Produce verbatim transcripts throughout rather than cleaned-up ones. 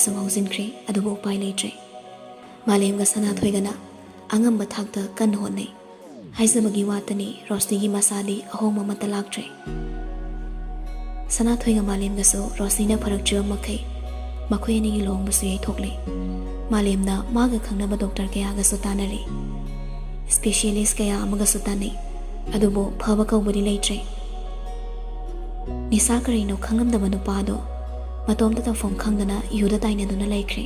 ꯁꯨꯝ ꯍꯧꯖꯤꯟꯈ꯭ꯔꯦ, ꯑꯗꯨꯕꯨ ꯎꯄꯥꯏ ꯂꯩꯇ꯭ꯔꯦ꯫ ꯃꯥꯂꯦꯝꯒ ꯁꯅꯥꯊꯣꯏꯒꯅ ꯑꯉꯝꯕ ꯊꯥꯛꯇ ꯀꯟꯅ ꯍꯣꯠꯅꯩ꯫ ꯍꯥꯏꯖꯕꯒꯤ ꯋꯥꯇꯅꯤ, ꯔꯣꯁꯅꯤꯒꯤ ꯃꯁꯥꯗꯤ ꯑꯍꯣꯡꯕ ꯑꯃꯠꯇ ꯂꯥꯛꯇ꯭ꯔꯦ꯫ ꯁꯅꯥꯊꯣꯏꯒ ꯃꯥꯂꯦꯝꯒꯁꯨ ꯔꯣꯁꯅꯤꯅ ꯐꯔꯛꯇ꯭ꯔꯤꯕ ꯃꯈꯩ ꯃꯈꯣꯏ ꯑꯅꯤꯒꯤ ꯂꯨꯍꯣꯡꯕꯁꯨ ꯌꯩꯊꯣꯛꯂꯦ꯫ ꯃꯥꯂꯦꯝꯅ ꯃꯥꯒ ꯈꯪꯅꯕ ꯗꯣꯛꯇꯔ ꯀꯌꯥꯒꯁꯨ ꯇꯥꯟꯅꯔꯦ꯫ ꯏꯁꯄꯦꯁꯤꯌꯦꯂꯤꯁ ꯀꯌꯥ ꯑꯃꯒꯁꯨ ꯇꯥꯟꯅꯩ, ꯑꯗꯨꯕꯨ ꯐꯕ ꯀꯧꯕꯗꯤ ꯂꯩꯇ꯭ꯔꯦ꯫ ꯅꯤꯁꯥ ꯀꯔꯤꯅꯣ ꯈꯪꯂꯝꯗꯕ ꯅꯨꯄꯥꯗꯣ ꯃꯇꯣꯝꯇ ꯇꯧꯐꯝ ꯈꯪꯗꯅ ꯌꯨꯗ ꯇꯥꯏꯅꯗꯨꯅ ꯂꯩꯈ꯭ꯔꯦ꯫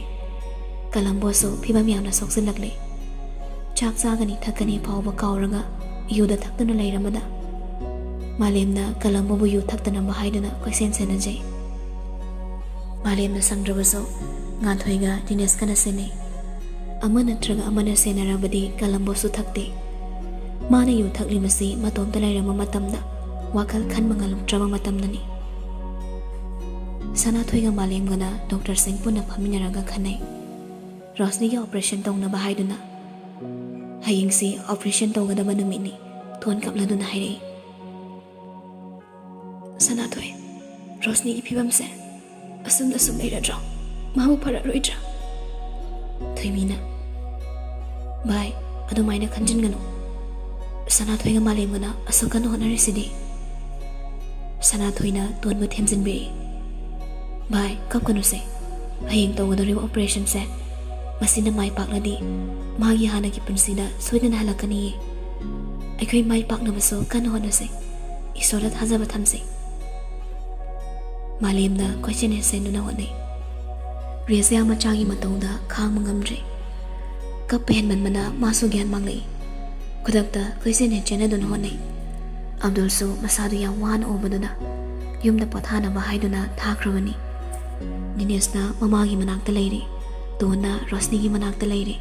ꯀꯂꯝꯕꯣꯁꯨ ꯐꯤꯕꯝ ꯌꯥꯝꯅ ꯁꯣꯛꯆꯤꯜꯂꯛꯂꯦ꯫ ꯆꯥꯛ ꯆꯥꯒꯅꯤ ꯊꯛꯀꯅꯤ ꯐꯥꯎꯕ ꯀꯥꯎꯔꯒ ꯌꯨꯗ ꯊꯛꯇꯨꯅ ꯂꯩꯔꯝꯕꯗ ꯃꯥꯂꯦꯝꯅ ꯀꯂꯝꯕꯣꯕꯨ ꯌꯨ ꯊꯛꯇꯅꯕ ꯍꯥꯏꯗꯨꯅ ꯀꯣꯏꯁꯦꯟ ꯁꯦꯟꯅꯖꯩ꯫ ꯃꯥꯂꯦꯝꯅ ꯁꯪꯗ꯭ꯔꯕꯁꯨ ꯉꯥꯟꯊꯣꯏꯒ ꯗꯤꯅꯦꯁꯀꯅ ꯁꯦꯟꯅꯩ꯫ ꯑꯃ ꯅꯠꯇ꯭ꯔꯒ ꯑꯃꯅ ꯁꯦꯟꯅꯔꯕꯗꯤ ꯀꯂꯝꯕꯣꯁꯨ ꯊꯛꯇꯦ꯫ ꯃꯥꯅ ꯌꯨ ꯊꯛꯂꯤꯕꯁꯤ ꯃꯇꯣꯝꯇ ꯂꯩꯔꯝꯕ ꯃꯇꯝꯗ ꯋꯥꯈꯜ ꯈꯟꯕ ꯉꯝꯂꯛꯇ꯭ꯔꯕ ꯃꯇꯝꯗꯅꯤ꯫ ꯁꯅꯥꯊꯣꯏꯒ ꯃꯥꯂꯦꯝꯒꯅ ꯗꯣꯛꯇꯔꯁꯤꯡ ꯄꯨꯟꯅ ꯐꯝꯃꯤꯟꯅꯔꯒ ꯈꯟꯅꯩ꯫ ꯔꯣꯁꯅꯤꯒꯤ ꯑꯣꯄꯔꯦꯁꯟ ꯇꯧꯅꯕ ꯍꯥꯏꯗꯨꯅ, "ꯍꯌꯦꯡꯁꯤ ꯑꯣꯄꯔꯦꯁꯟ ꯇꯧꯒꯗꯕ ꯅꯨꯃꯤꯠꯅꯤ," ꯊꯣꯟ ꯀꯞꯂꯗꯨꯅ ꯍꯥꯏꯔꯛꯏ꯫ "ꯁꯅꯥꯊꯣꯏ, ꯔꯣꯁꯅꯤꯒꯤ ꯐꯤꯕꯝꯁꯦ ꯑꯁꯨꯝꯅ ꯁꯨꯝ ꯂꯩꯔꯗ꯭ꯔꯣ? ꯃꯥꯕꯨ ꯐꯔꯛꯂꯣꯏꯗ꯭ꯔꯥ?" ꯊꯣꯏꯕꯤꯅ, "ꯚꯥꯏ, ꯑꯗꯨꯃꯥꯏꯅ ꯈꯟꯖꯤꯟꯒꯅꯨ꯫ ꯁꯅꯥꯊꯣꯏꯒ ꯃꯥꯂꯦꯝꯒꯅ ꯑꯁꯨꯛ ꯀꯟꯅ ꯍꯣꯠꯅꯔꯤꯁꯤꯗꯤ꯫" ꯁꯅꯥꯊꯣꯏꯅ ꯇꯣꯟꯕ ꯊꯦꯝꯖꯤꯟꯕꯤꯔꯛꯏ꯫ "ꯚꯥꯏ, ꯀꯞꯀꯅꯨꯁꯦ꯫ ꯍꯌꯦꯡ ꯇꯧꯒꯗꯧꯔꯤꯕ ꯑꯣꯄꯔꯦꯁꯟꯁꯦ ꯃꯁꯤꯅ ꯃꯥꯏ ꯄꯥꯛꯂꯗꯤ ꯃꯥꯒꯤ ꯍꯥꯟꯅꯒꯤ ꯄꯨꯟꯁꯤꯗ ꯁꯣꯏꯗꯅ ꯍꯜꯂꯛꯀꯅꯤꯌꯦ꯫ ꯑꯩꯈꯣꯏ ꯃꯥꯏ ꯄꯥꯛꯅꯕꯁꯨ ꯀꯟꯅ ꯍꯣꯠꯅꯁꯦ꯫ ꯏꯁꯣꯔꯗ ꯊꯥꯖꯕ ꯊꯝꯁꯦ꯫" ꯃꯥꯂꯦꯝꯅ ꯀꯣꯏꯆꯦꯟ ꯍꯦꯛ ꯆꯦꯟꯗꯨꯅ ꯍꯣꯠꯅꯩ꯫ ꯔꯦꯖꯤꯌꯥ ꯃꯆꯥꯒꯤ ꯃꯇꯧꯗ ꯈꯥꯡꯕ ꯉꯝꯗ꯭ꯔꯦ꯫ ꯀꯞꯄ ꯍꯦꯟꯃꯟꯕꯅ ꯃꯥꯁꯨ ꯒ꯭ꯌꯥꯟ ꯃꯥꯡꯂꯛꯏ꯫ ꯈꯨꯗꯛꯇ ꯀꯣꯏꯆꯦꯟ ꯍꯦꯛ ꯆꯦꯟꯅꯗꯨꯅ ꯍꯣꯠꯅꯩ꯫ ꯑꯕꯗꯨꯜꯁꯨ ꯃꯁꯥꯗꯨ ꯌꯥꯝ ꯋꯥꯅ ꯎꯕꯗꯨꯗ ꯌꯨꯝꯗ ꯄꯣꯊꯥꯅꯕ ꯍꯥꯏꯗꯨꯅ ꯊꯥꯈ꯭ꯔꯕꯅꯤ꯫ ꯗꯤꯅꯦꯁꯅ ꯃꯃꯥꯒꯤ ꯃꯅꯥꯛꯇ ꯂꯩꯔꯤ꯫ ꯇꯣꯟꯅ ꯔꯣꯁꯅꯤꯒꯤ ꯃꯅꯥꯛꯇ ꯂꯩꯔꯤ꯫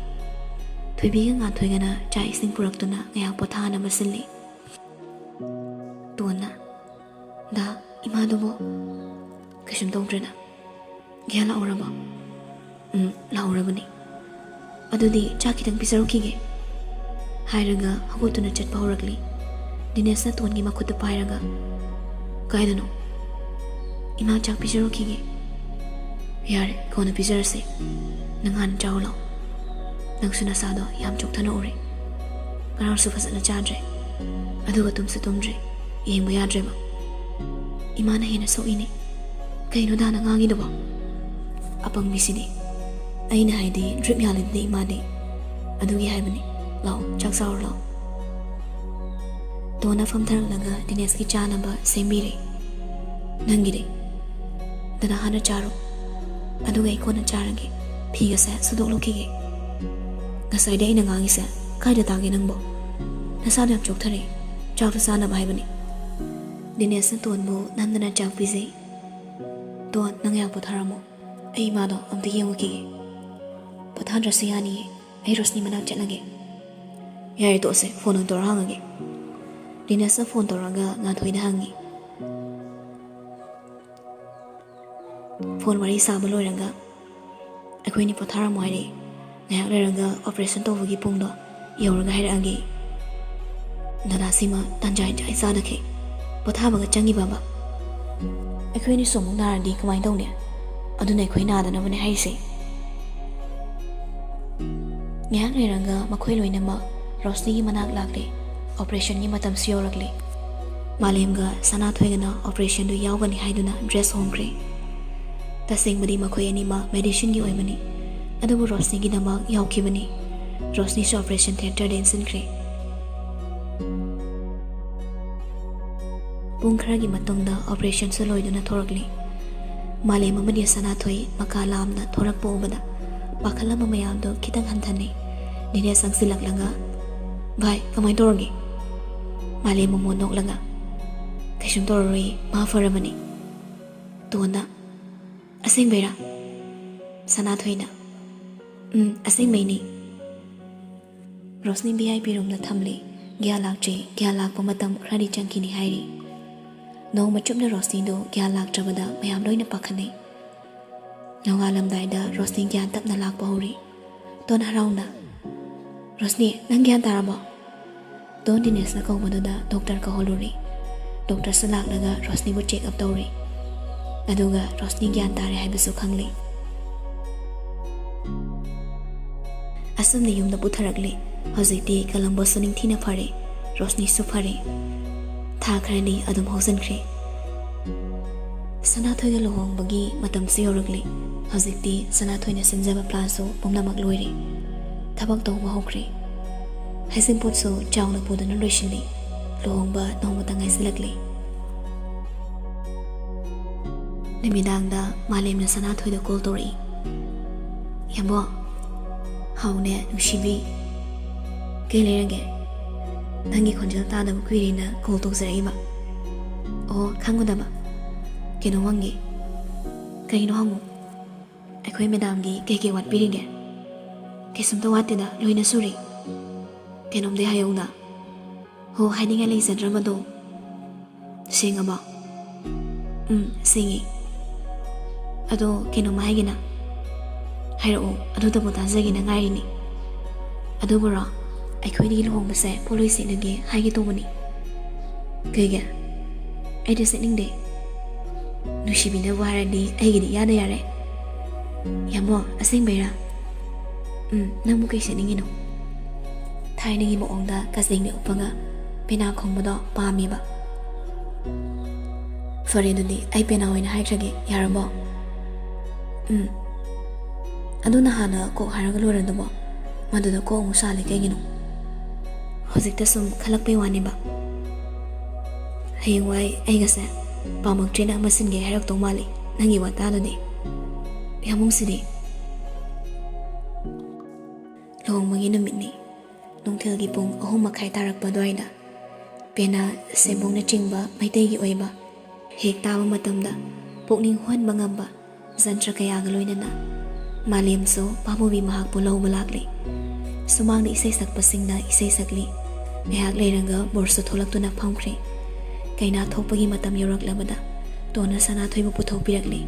ꯊꯣꯏꯕꯤꯒ ꯉꯥꯟꯊꯣꯏꯒꯅ ꯆꯥꯛ ꯏꯁꯤꯡ ꯄꯨꯔꯛꯇꯨꯅ ꯉꯥꯏꯍꯥꯛ ꯄꯣꯊꯥꯅꯕ ꯁꯤꯜꯂꯤ꯫ ꯇꯣꯟꯅ, "ꯗꯥ, ꯏꯃꯥꯗꯨꯕꯨ ꯀꯩꯁꯨꯝ ꯇꯧꯗ꯭ꯔꯦꯅ? ꯒ꯭ꯌꯥꯟ ꯂꯥꯛꯎꯔꯕꯣ?" "ꯎꯝ, ꯂꯥꯛꯎꯔꯕꯅꯤ꯫" "ꯑꯗꯨꯗꯤ ꯆꯥꯛ ꯈꯤꯇꯪ ꯄꯤꯖꯔꯨꯈꯤꯒꯦ꯫" ꯍꯥꯏꯔꯒ ꯍꯧꯒꯠꯇꯨꯅ ꯆꯠꯄ ꯍꯧꯔꯛꯂꯤ꯫ ꯗꯤꯅꯦꯁꯅ ꯇꯣꯟꯒꯤ ꯃꯈꯨꯠꯇ ꯄꯥꯏꯔꯒ, "ꯀꯥꯏꯗꯅꯣ?" "ꯏꯃꯥ ꯆꯥꯛ ꯄꯤꯖꯔꯨꯈꯤꯒꯦ꯫" ꯌꯥꯔꯦ, ꯀꯣꯟꯅ ꯄꯤꯖꯔꯁꯦ꯫ ꯅꯪ ꯍꯥꯟꯅ ꯆꯥꯎ ꯂꯥꯎ꯫ ꯅꯪꯁꯨ ꯅꯁꯥꯗꯣ ꯌꯥꯝ ꯆꯣꯛꯊꯅ ꯎꯔꯦ꯫ ꯉꯔꯥꯡꯁꯨ ꯐꯖꯅ ꯆꯥꯗ꯭ꯔꯦ, ꯑꯗꯨꯒ ꯇꯨꯝꯁꯨ ꯇꯨꯝꯗ꯭ꯔꯦ꯫ ꯌꯦꯡꯕ ꯌꯥꯗ꯭ꯔꯦꯕ꯫ ꯏꯃꯥꯅ ꯍꯦꯟꯅ ꯁꯣꯛꯏꯅꯦ꯫ ꯀꯩꯅꯣ ꯗꯥꯅ ꯉꯥꯡꯉꯤꯗꯨꯕꯣ? ꯑꯄꯪꯕꯤꯁꯤꯗꯤ꯫ ꯑꯩꯅ ꯍꯥꯏꯗꯤ ꯗ꯭ꯔꯤꯞ ꯌꯥꯜꯂꯤꯗꯨꯗꯤ ꯏꯃꯥꯗꯤ꯫ ꯑꯗꯨꯒꯤ ꯍꯥꯏꯕꯅꯤ꯫ ꯂꯥꯛꯑꯣ, ꯆꯥꯛ ꯆꯥꯔꯣ ꯂꯥꯛꯑꯣ꯫ ꯇꯣꯟꯅ ꯐꯝꯊꯔꯛꯂꯒ ꯗꯤꯅꯦꯁꯀꯤ ꯆꯥꯅꯕ ꯁꯦꯝꯕꯤꯔꯦ꯫ ꯅꯪꯒꯤꯗꯤ? ꯗꯥꯅ ꯍꯥꯟꯅ ꯆꯥꯔꯣ꯫ ꯑꯗꯨꯒ ꯑꯩ ꯀꯣꯟꯅ ꯆꯥꯔꯒꯦ꯫ ꯐꯤꯒꯁꯦ ꯁꯨꯗꯣꯛꯂꯨꯈꯤꯒꯦ꯫ ꯉꯁꯥꯏꯗꯤ ꯑꯩꯅ ꯉꯥꯡꯉꯤꯁꯦ ꯀꯥꯏꯗ ꯇꯥꯒꯦ ꯅꯪꯕꯣ? ꯅꯁꯥꯗꯣ ꯌꯥꯝ ꯆꯣꯛꯊꯔꯦ꯫ ꯆꯥꯛꯇꯣ ꯆꯥꯅꯕ ꯍꯥꯏꯕꯅꯤ꯫ ꯗꯤꯅꯦꯁꯅ ꯇꯣꯟꯕꯨ ꯅꯝꯗꯅ ꯆꯥꯛ ꯄꯤꯖꯩ꯫ ꯇꯣꯟ, ꯅꯪ ꯉꯥꯏꯍꯥꯛ ꯄꯣꯊꯥꯔꯝꯃꯣ꯫ ꯑꯩ ꯏꯃꯥꯗꯣ ꯑꯝꯇ ꯌꯦꯡꯉꯨꯈꯤꯒꯦ꯫ ꯄꯣꯊꯥꯗ꯭ꯔꯁꯨ ꯌꯥꯅꯤꯌꯦ꯫ ꯑꯩ ꯔꯣꯁꯅꯤ ꯃꯅꯥꯛ ꯆꯠꯂꯒꯦ꯫ ꯌꯥꯔꯦ, ꯇꯣꯛꯑꯁꯦ꯫ ꯐꯣꯟ ꯑꯣꯏꯅ ꯇꯧꯔ ꯍꯪꯉꯒꯦ꯫ ꯗꯤꯅꯦꯁꯅ ꯐꯣꯟ ꯇꯧꯔꯒ ꯉꯥꯟꯊꯣꯏꯗ ꯍꯪꯉꯤ꯫ ꯐꯣꯟ ꯋꯥꯔꯤ ꯁꯥꯕ ꯂꯣꯏꯔꯒ ꯑꯩꯈꯣꯏꯅꯤ ꯄꯣꯊꯥꯔꯝꯃꯣ ꯍꯥꯏꯔꯛꯑꯦ꯫ ꯉꯥꯏꯍꯥꯛ ꯂꯩꯔꯒ ꯑꯣꯄꯔꯦꯁꯟ ꯇꯧꯕꯒꯤ ꯄꯨꯡꯗꯣ ꯌꯧꯔꯒ ꯍꯥꯏꯔꯛꯑꯒꯦ꯫ ꯗꯥꯅꯥꯁꯤꯃ ꯇꯥꯟꯖꯥ ꯏꯆꯥ ꯆꯥꯗꯈꯩ꯫ ꯄꯣꯊꯥꯕꯒ ꯆꯪꯉꯤꯕꯕ꯫ ꯑꯩꯈꯣꯏ ꯑꯅꯤꯁꯨ ꯑꯃꯨꯛ ꯅꯥꯔꯗꯤ ꯀꯃꯥꯏꯅ ꯇꯧꯅꯤ? ꯑꯗꯨꯅ ꯑꯩꯈꯣꯏ ꯅꯥꯗꯅꯕꯅꯦ ꯍꯥꯏꯔꯤꯁꯦ꯫ ꯉꯥꯏꯍꯥꯛ ꯂꯩꯔꯒ ꯃꯈꯣꯏ ꯂꯣꯏꯅꯃꯛ ꯔꯣꯁꯅꯤꯒꯤ ꯃꯅꯥꯛ ꯂꯥꯛꯂꯦ꯫ ꯑꯣꯄꯔꯦꯁꯟꯒꯤ ꯃꯇꯝꯁꯨ ꯌꯧꯔꯛꯂꯦ꯫ ꯃꯥꯂꯦꯝꯒ ꯁꯅꯥꯊꯣꯏꯒꯅ ꯑꯣꯄꯔꯦꯁꯟꯗꯨ ꯌꯥꯎꯒꯅꯤ ꯍꯥꯏꯗꯨꯅ ꯗ꯭ꯔꯦꯁ ꯍꯣꯡꯈ꯭ꯔꯦ꯫ ꯇꯁꯦꯡꯕꯗꯤ ꯃꯈꯣꯏ ꯑꯅꯤꯃꯛ ꯃꯦꯗꯤꯁꯤꯟꯒꯤ ꯑꯣꯏꯕꯅꯤ, ꯑꯗꯨꯕꯨ ꯔꯣꯁꯅꯤꯒꯤꯗꯃꯛ ꯌꯥꯎꯈꯤꯕꯅꯤ꯫ ꯔꯣꯁꯅꯤꯁꯨ ꯑꯣꯄꯔꯦꯁꯟ ꯊꯤꯌꯦꯇꯔꯗ ꯏꯟꯁꯤꯟꯈ꯭ꯔꯦ꯫ ꯄꯨꯡ ꯈꯔꯒꯤ ꯃꯇꯨꯡꯗ ꯑꯣꯄꯔꯦꯁꯟꯁꯨ ꯂꯣꯏꯗꯨꯅ ꯊꯣꯔꯛꯂꯤ꯫ ꯃꯥꯂꯦꯝ ꯑꯃꯗꯤ ꯁꯅꯥꯊꯣꯏ ꯃꯀꯥ ꯂꯥꯝꯅ ꯊꯣꯔꯛꯄ ꯎꯕꯗ ꯄꯥꯈꯠꯂꯝꯕ ꯃꯌꯥꯝꯗꯨ ꯈꯤꯇꯪ ꯍꯟꯊꯅꯩ꯫ ꯗꯤꯅꯦꯁ ꯆꯪꯁꯤꯜꯂꯛꯂꯒ, "ꯚꯥꯏ, ꯀꯃꯥꯏꯅ ꯇꯧꯔꯒꯦ?" ꯃꯥꯂꯦꯝ ꯃꯃꯣꯟ ꯅꯣꯛꯂꯒ, "ꯀꯩꯁꯨꯝ ꯇꯧꯔꯔꯣꯏꯌꯦ, ꯃꯥ ꯐꯔꯕꯅꯤ꯫" ꯇꯣꯟꯅ, "ꯑꯁꯦꯡꯕꯩꯔꯥ?" ꯁꯅꯥꯊꯣꯏꯅ, "ꯎꯝ, ꯑꯁꯦꯡꯕꯩꯅꯤ꯫" ꯔꯣꯁꯅꯤ ꯚꯤ ꯑꯥꯏ ꯄꯤ ꯔꯨꯝꯗ ꯊꯝꯂꯤ꯫ ꯒ꯭ꯌꯥꯟ ꯂꯥꯛꯇ꯭ꯔꯤ꯫ ꯒ꯭ꯌꯥꯟ ꯂꯥꯛꯄ ꯃꯇꯝ ꯈꯔꯗꯤ ꯆꯪꯈꯤꯅꯤ ꯍꯥꯏꯔꯤ꯫ ꯅꯣꯡꯃ ꯆꯨꯞꯅ ꯔꯣꯁꯅꯤꯗꯨ ꯒ꯭ꯌꯥꯟ ꯂꯥꯛꯇ꯭ꯔꯕꯗ ꯃꯌꯥꯝ ꯂꯣꯏꯅ ꯄꯥꯈꯠꯅꯩ꯫ ꯅꯣꯡꯉꯥꯜꯂꯝꯗꯥꯏꯗ ꯔꯣꯁꯅꯤ ꯒ꯭ꯌꯥꯟ ꯇꯞꯅ ꯂꯥꯛꯄ ꯍꯧꯔꯤ꯫ ꯇꯣꯟ ꯍꯔꯥꯎꯅ, "ꯔꯣꯁꯅꯤ, ꯅꯪ ꯒ꯭ꯌꯥꯟ ꯇꯥꯔꯕꯣ?" Tone ꯗꯤꯅꯦꯁꯅ ꯀꯧꯕꯗꯨꯗ doctor ꯀꯧꯍꯜꯂꯨꯔꯤ꯫ ꯗꯣꯛꯇꯔꯁꯨ ꯂꯥꯛꯂꯒ ꯔꯣꯁꯅꯤꯕꯨ ꯆꯦꯛ ꯑꯞ ꯇꯧꯔꯤ꯫ ꯑꯗꯨꯒ ꯔꯣꯁꯅꯤ ꯒ꯭ꯌꯥꯟ ꯇꯥꯔꯦ ꯍꯥꯏꯕꯁꯨ ꯈꯪꯂꯦ꯫ ꯑꯁꯨꯝꯅ ꯌꯨꯝꯗ ꯄꯨꯊꯔꯛꯂꯦ꯫ ꯍꯧꯖꯤꯛꯇꯤ ꯀꯂꯝꯕꯣꯁꯨ ꯅꯤꯡꯊꯤꯅ ꯐꯔꯦ, ꯔꯣꯁꯅꯤꯁꯨ ꯐꯔꯦ꯫ ꯊꯥ ꯈꯔꯅꯤ ꯑꯗꯨꯝ ꯍꯧꯖꯤꯟꯈ꯭ꯔꯦ꯫ ꯁꯅꯥꯊꯣꯏꯒ ꯂꯨꯍꯣꯡꯕꯒꯤ ꯃꯇꯝꯁꯨ ꯌꯧꯔꯛꯂꯦ꯫ ꯍꯧꯖꯤꯛꯇꯤ ꯁꯅꯥꯊꯣꯏꯅ ꯁꯤꯟꯖꯕ ꯄ꯭ꯂꯥꯟꯁꯨ ꯄꯨꯝꯅꯃꯛ ꯂꯣꯏꯔꯦ꯫ ꯊꯕꯛ ꯇꯧꯕ ꯍꯧꯈ꯭ꯔꯦ꯫ ꯍꯩꯖꯤꯡꯄꯣꯠꯁꯨ ꯆꯥꯎꯅ ꯄꯨꯗꯨꯅ ꯂꯣꯏꯁꯤꯜꯂꯤ꯫ ꯂꯨꯍꯣꯡꯕ ꯅꯣꯡꯃꯇ ꯉꯥꯏꯁꯤꯜꯂꯛꯂꯦ꯫ ꯅꯨꯃꯤꯗꯥꯡꯗ ꯃꯥꯂꯦꯝꯅ ꯁꯅꯥꯊꯣꯏꯗ ꯀꯣꯜ ꯇꯧꯔꯛꯏ꯫ "ꯌꯥꯝꯕꯣ꯫" "ꯍꯥꯎꯅꯦ ꯅꯨꯡꯁꯤꯕꯤ꯫ ꯀꯩ ꯂꯩꯔꯒꯦ? ꯅꯪꯒꯤ ꯈꯣꯟꯖꯦꯜ ꯇꯥꯗꯕ ꯀꯨꯏꯔꯦꯅ ꯀꯣꯜ ꯇꯧꯖꯔꯛꯏꯕ꯫" "ꯑꯣ, ꯈꯪꯒꯗꯕ꯫ ꯀꯩꯅꯣ ꯍꯪꯒꯦ꯫" "ꯀꯩꯅꯣ ꯍꯪꯉꯨ꯫" "ꯑꯩꯈꯣꯏ ꯃꯦꯗꯥꯝꯒꯤ ꯀꯩꯀꯩ ꯋꯥꯠꯄꯤꯔꯤꯒꯦ?" "ꯀꯩꯁꯨꯝꯇ ꯋꯥꯠꯇꯦꯗ, ꯂꯣꯏꯅ ꯁꯨꯔꯤ꯫" "ꯀꯩꯅꯣꯝꯗꯤ ꯍꯥꯏꯍꯧꯗ꯫" "ꯍꯣ, ꯍꯥꯏꯅꯤꯡꯉꯥꯏ ꯂꯩꯖꯗ꯭ꯔꯕꯗꯣ꯫" "ꯁꯦꯡꯉꯕꯣ?" "ꯎꯝ, ꯁꯦꯡꯉꯦ꯫ ꯑꯗꯣ ꯀꯩꯅꯣꯝꯃ ꯍꯥꯏꯒꯦꯅ꯫" "ꯍꯥꯏꯔꯛꯑꯣ, ꯑꯗꯨꯗꯕꯨ ꯇꯥꯖꯒꯦꯅ ꯉꯥꯏꯔꯤꯅꯤ꯫" "ꯑꯗꯨꯕꯨꯔꯣ, ꯑꯩꯈꯣꯏꯅꯤꯒꯤ ꯂꯨꯍꯣꯡꯕꯁꯦ ꯄꯣꯠꯂꯣꯏ ꯁꯦꯠꯂꯒꯦ ꯍꯥꯏꯒꯦ ꯇꯧꯕꯅꯤ꯫" "ꯀꯩꯒꯤ?" "ꯑꯩꯗꯤ ꯁꯦꯠꯅꯤꯡꯗꯦ꯫" "ꯅꯨꯡꯁꯤꯕꯤꯅꯕꯨ ꯍꯥꯏꯔꯗꯤ ꯑꯩꯒꯤꯗꯤ ꯏꯌꯥꯗ ꯌꯥꯔꯦ꯫" "ꯌꯥꯝꯕꯣ, ꯑꯁꯦꯡꯕꯩꯔꯥ?" "ꯎꯝ, ꯅꯪꯕꯨ ꯀꯩ ꯁꯦꯠꯅꯤꯡꯉꯤꯅꯣ?" ꯊꯥꯏꯅꯒꯤ ꯃꯑꯣꯡꯗ ꯀꯖꯦꯡꯅ ꯎꯞꯄꯒ ꯄꯦꯅꯥ ꯈꯣꯡꯕꯗꯣ ꯄꯥꯝꯃꯦꯕ꯫ "ꯐꯔꯦ, ꯑꯗꯨꯗꯤ ꯑꯩ ꯄꯦꯅꯥ ꯑꯣꯏꯅ ꯍꯥꯏꯈ꯭ꯔꯒꯦ, ꯌꯥꯔꯕꯣ?" "ꯎꯝ꯫ ꯑꯗꯨ ꯅꯍꯥꯟꯅ ꯀꯣꯛ ꯍꯥꯏꯔꯒ ꯂꯣꯏꯔꯗꯨꯕꯣ? ꯃꯗꯨꯗ ꯀꯣꯛ ꯑꯃꯨꯛ ꯁꯥꯜꯂꯤ ꯀꯩꯒꯤꯅꯣ?" "ꯍꯧꯖꯤꯛꯇ ꯁꯨꯝ ꯈꯜꯂꯛꯄꯩ ꯋꯥꯅꯦꯕ꯫ ꯍꯌꯦꯡꯋꯥꯏ ꯑꯩꯒꯁꯦ ꯄꯥꯝꯃꯛꯇ꯭ꯔꯦꯅ ꯑꯃ ꯁꯤꯟꯒꯦ ꯍꯥꯏꯔꯛꯇꯧ ꯃꯥꯜꯂꯤ, ꯅꯪꯒꯤ ꯋꯥꯇꯥꯗꯨꯗꯤ꯫" ꯌꯥꯝꯕꯨꯡꯁꯤꯗꯤ꯫ ꯂꯨꯍꯣꯡꯕꯒꯤ ꯅꯨꯃꯤꯠꯅꯤ꯫ ꯅꯨꯡꯊꯤꯜꯒꯤ ꯄꯨꯡ ꯑꯍꯨꯝ ꯃꯈꯥꯏ ꯇꯥꯔꯛꯄ ꯑꯗꯨꯋꯥꯏꯗ ꯄꯦꯅꯥ, ꯁꯦꯝꯕꯣꯡꯅꯆꯤꯡꯕ ꯃꯩꯇꯩꯒꯤ ꯑꯣꯏꯕ ꯍꯦꯛ ꯇꯥꯕ ꯃꯇꯝꯗ ꯄꯨꯛꯅꯤꯡ ꯍꯨꯍꯟꯕ ꯉꯝꯕ ꯖꯟꯇ꯭ꯔ ꯀꯌꯥꯒ ꯂꯣꯏꯅꯅ ꯃꯥꯂꯦꯝꯁꯨ ꯄꯥꯕꯨꯕꯤ ꯃꯍꯥꯛꯄꯨ ꯂꯧꯕ ꯂꯥꯛꯂꯤ꯫ ꯁꯨꯃꯥꯡꯗ ꯏꯁꯩ ꯁꯛꯄꯁꯤꯡꯅ ꯏꯁꯩ ꯁꯛꯂꯤ꯫ ꯉꯥꯏꯍꯥꯛ ꯂꯩꯔꯒ ꯕꯣꯔꯁꯨ ꯊꯣꯛꯂꯛꯇꯨꯅ ꯐꯝꯈ꯭ꯔꯦ꯫ ꯀꯩꯅꯥ ꯊꯣꯛꯄꯒꯤ ꯃꯇꯝ ꯌꯧꯔꯛꯂꯕꯗ ꯇꯣꯟꯅ ꯁꯅꯥꯊꯣꯏꯕꯨ ꯄꯨꯊꯣꯛꯄꯤꯔꯛꯂꯤ꯫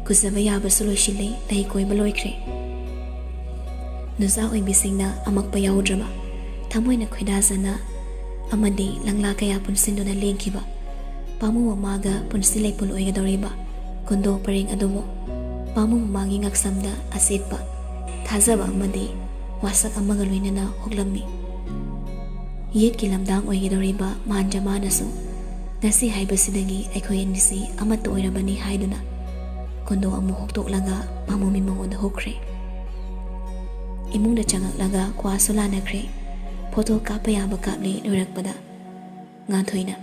ꯀꯨꯖꯕ ꯌꯥꯕꯁꯨ ꯂꯣꯏꯁꯤꯜꯂꯤ, ꯂꯩ ꯀꯣꯏꯕ ꯂꯣꯏꯈ꯭ꯔꯦ꯫ ꯅꯨꯖꯥ ꯑꯣꯏꯕꯤꯁꯤꯡꯅ ꯑꯃꯛꯄ ꯌꯥꯎꯗ꯭ꯔꯕ, ꯊꯃꯣꯏꯅ ꯈꯣꯏꯗꯥꯖꯅ ꯑꯃꯗꯤ ꯂꯪꯂꯥ ꯀꯌꯥ ꯄꯨꯟꯁꯤꯟꯗꯨꯅ ꯂꯦꯡꯈꯤꯕ ꯄꯥꯃꯨ ꯃꯃꯥꯒ ꯄꯨꯟꯁꯤ ꯂꯩꯄꯨꯟ ꯑꯣꯏꯒꯗꯧꯔꯤꯕ ꯀꯨꯟꯗꯣ ꯄꯔꯦꯡ ꯑꯗꯨꯕꯨ ꯄꯥꯝꯕꯨ ꯃꯃꯥꯒꯤ ꯉꯛꯁꯝꯗ ꯑꯆꯦꯠꯄ ꯊꯥꯖꯕ ꯑꯃꯗꯤ ꯋꯥꯁꯛ ꯑꯃꯒ ꯂꯣꯏꯅꯅ ꯍꯨꯛꯂꯝꯃꯤ꯫ ꯌꯦꯠꯀꯤ ꯂꯝꯗꯥꯡ ꯑꯣꯏꯒꯗꯧꯔꯤꯕ ꯃꯥꯟꯖ ꯃꯥꯅꯁꯨ ꯉꯁꯤ ꯍꯥꯏꯕꯁꯤꯗꯒꯤ ꯑꯩꯈꯣꯏ ꯑꯅꯤꯁꯤ ꯑꯃꯠꯇ ꯑꯣꯏꯔꯕꯅꯤ ꯍꯥꯏꯗꯨꯅ ꯀꯨꯟꯗꯣ ꯑꯃꯨꯛ ꯍꯨꯛꯇꯣꯛꯂꯒ ꯄꯥꯝꯕꯨꯃꯤ ꯃꯉꯣꯟꯗ ꯍꯨꯛꯈ꯭ꯔꯦ꯫ ꯏꯃꯨꯡꯗ ꯆꯪꯉꯛꯂꯒ ꯀ꯭ꯋꯥꯁꯨ ꯂꯥꯟꯅꯈ꯭ꯔꯦ꯫ ꯐꯣꯇꯣ ꯀꯥꯞꯄ ꯌꯥꯕ ꯀꯥꯞꯂꯦ꯫ ꯂꯣꯏꯔꯛꯄꯗ ꯉꯥꯟꯊꯣꯏꯅ,